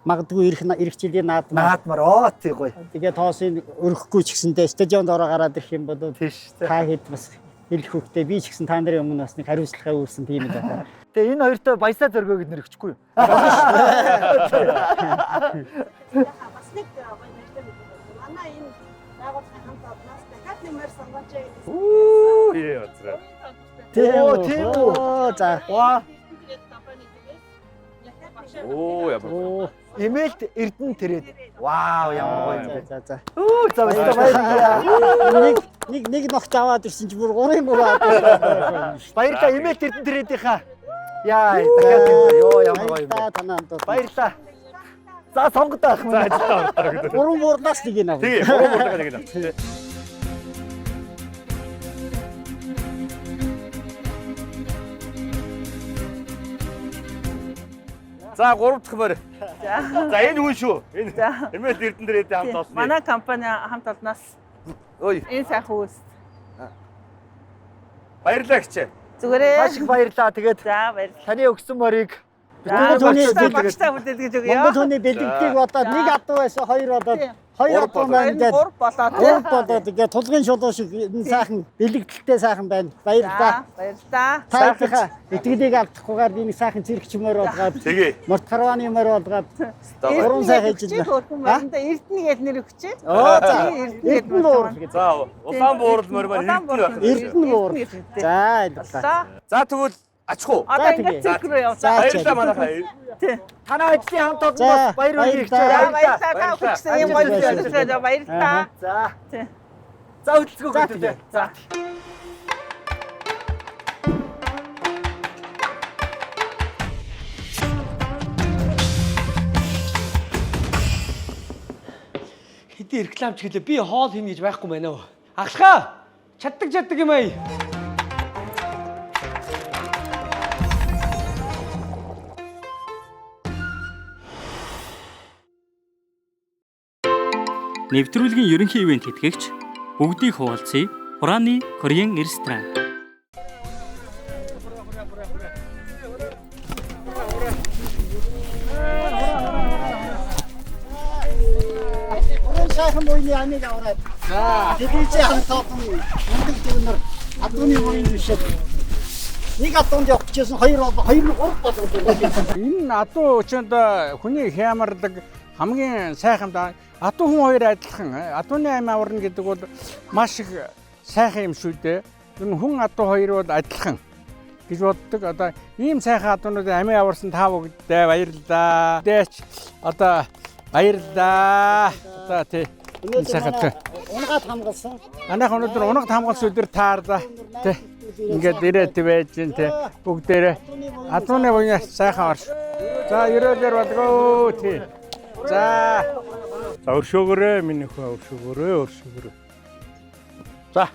магадгүй ирэх жилийн наадмаар оо тий гоё. Тэгээ тоосыг өрөхгүй ч гэсэндээ стадионд ороо гараад ирэх юм бол та хэд бас хэлэх хөвгтэй би ч гэсэн та нарын өмнө бас нэг хариуцлага үүрсэн тийм л байна. Тэгээ энэ хоёртой баясаа зөргөө гэд нэр өгчихгүй юу? Бас нэг гоё нэртэй мэдээ. Манай энэ байгууллагын хамт олноос дахиад нэг морь сонгооч гэдэг. Үу яа зраа. Тийм тийм үү. За. Ваа. Оо ямар. Имэйлд Эрдэнэ тэрээд. Вау ямар гоё юм бэ. За за. Үу за баярлалаа. Нэг ногч аваад ирсэн чи бүр 3 аваад. Баярлалаа имэйлд Эрдэнэ тэрэдийнхаа. Яа дахиад юм ёо ямар гоё юм бэ. Танаа хамт. Баярлалаа. За сонгодоо ах За ажилдаа орлоо гэдэг. Гурван буурлаас нэг юм ав. Тийм гурван буурлаа нэг юм. За гурав дахь морь. За энэ хүн шүү. Энэ Эмээл Эрдэнэ дээрээ хамт олно. Манай компани хамт олноос. Ой. Энэ сайхан үүс. Баярлалаа гिचээ. Зүгээрээ. Маш их баярлалаа. Тэгээд за баярлалаа. Таны өгсөн морийг Монгол хүний багштай хүлээлгэж өгье. Монгол хүний бэлэгдийг бодоод нэг адуу байсан, хоёр болоод хоёр адуу маань ингээд гурав болоод гурав болоод ингээд тулгын шулуу шиг энэ сайхан бэлэгдэлтэй сайхан байна. Баярлалаа. Баярлалаа. Та бүхэн итгэлийг алдахгүйгээр би нэг сайхан циркч морь болгоод морд карваны морь болгоод гурван сайхан хийж байна. Хөрхөн морьд Эрдэнэ гэж нэр өгчээ. Оо за. Эрдэнэ буур. За улаан буурал морь маань Эрдэнэ байх. Эрдэнэ буур. За баярлалаа. За тэгвэл ачих уу? Одоо ингээд цирк рүү явлаа. Баярлалаа манайхаа. Танай ажлын хамт олон бас баяр хүргэе. За баярлалаа. Та бүхэн юм гоё зүйлээ баярлалаа. За. За хөдөлгөөн хөдөлгөө. За. Хэдий рекламч гэлээ би хоол хийнэ гэж байхгүй байна уу? Ахлахаа чаддаг юм ай. Нэвтрүүлгийн ерөнхий ивент тэтгэгч бүгдийг хуваалцъя. Хурааны Korean ресторан. Өрөө сайхан буйны амийг аваад. За. Тэдний хамт олон мундаг дүүнер адууны буйн бишээд нэг адуунд явах гэжсэн хоёр хоёр гурав болгоод. Энэ адуу өчөнд хүний хямардаг хамгийн сайхан адуу хүн хоёр адилхан. Адууны ам аварна гэдэг бол маш их сайхан юм шүү дээ. Энэ хүн адуу хоёр бол адилхан гэж боддог. Одоо ийм сайхан адуунуудын амийн аварсан та бүгдээ баярлалаа. Дээч одоо баярлалаа. Одоо тий. Энэ сайхан. Унгаад хамгаалсан. Манайх өнөөдөр унагт хамгаалсан өдөр таарла. Тий. Ингээд ирээд байж гин тий. Бүгдээрээ адууны буйнаас сайхан орш. За ерөөлөр болгоо тий. За. За өршөөгөөрэй миний хөө өршөөгөөрэй өршөөгөөрэй. За.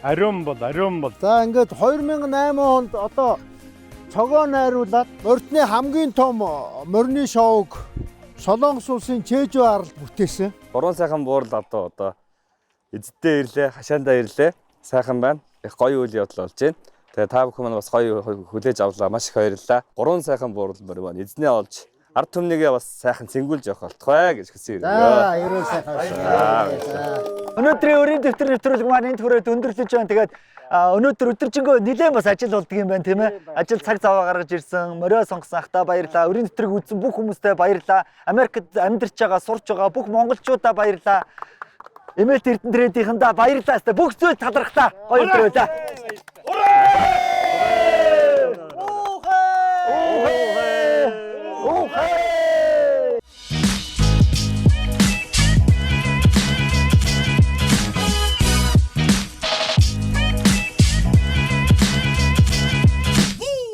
Ариун бол ариун бол. За ингээд 2008 онд одоо цогоо найруулад морьтны хамгийн том морины шоуг Солонгос улсын Чэжүү аралд бүтээсэн. Гурван сайхан буурал адуу одоо эзэддээ ирлээ, хашаандаа ирлээ. Сайхан байна. Их гоё үйл явдал болж байна. Тэгээ та бүхэн маань бас гоё хүлээж авлаа. Маш их баярлалаа. Гурван сайхан буурал морь маань эзнээ олж ард түмнийгээ бас сайхан цэнгүүлж явах болтугай гэж хүсэн юм. За, ерөөл сайхан орш. Өнөөдрийн өрийн дэвтэр нэвтрүүлэг маань энд хүрээд өндөрлөж байна. Тэгээд өнөөдөр өдөржингөө нэлээд бас ажил болдго юм байна тийм ээ. Ажил цаг зав гаргаж ирсэн, морио сонгосон ахта баярлалаа. Өрийн дэвтрийг үзсэн бүх хүмүүстээ баярлалаа. Америкт амьдарч байгаа, сурч байгаа бүх монголчуудаа баярлалаа. Эмээлт Эрдэнэ трендийнхэндээ баярлалаа. Өстой бүх зүйл талархлаа. Гоё өдөр байлаа. Ура! Ухэ! Ухэ!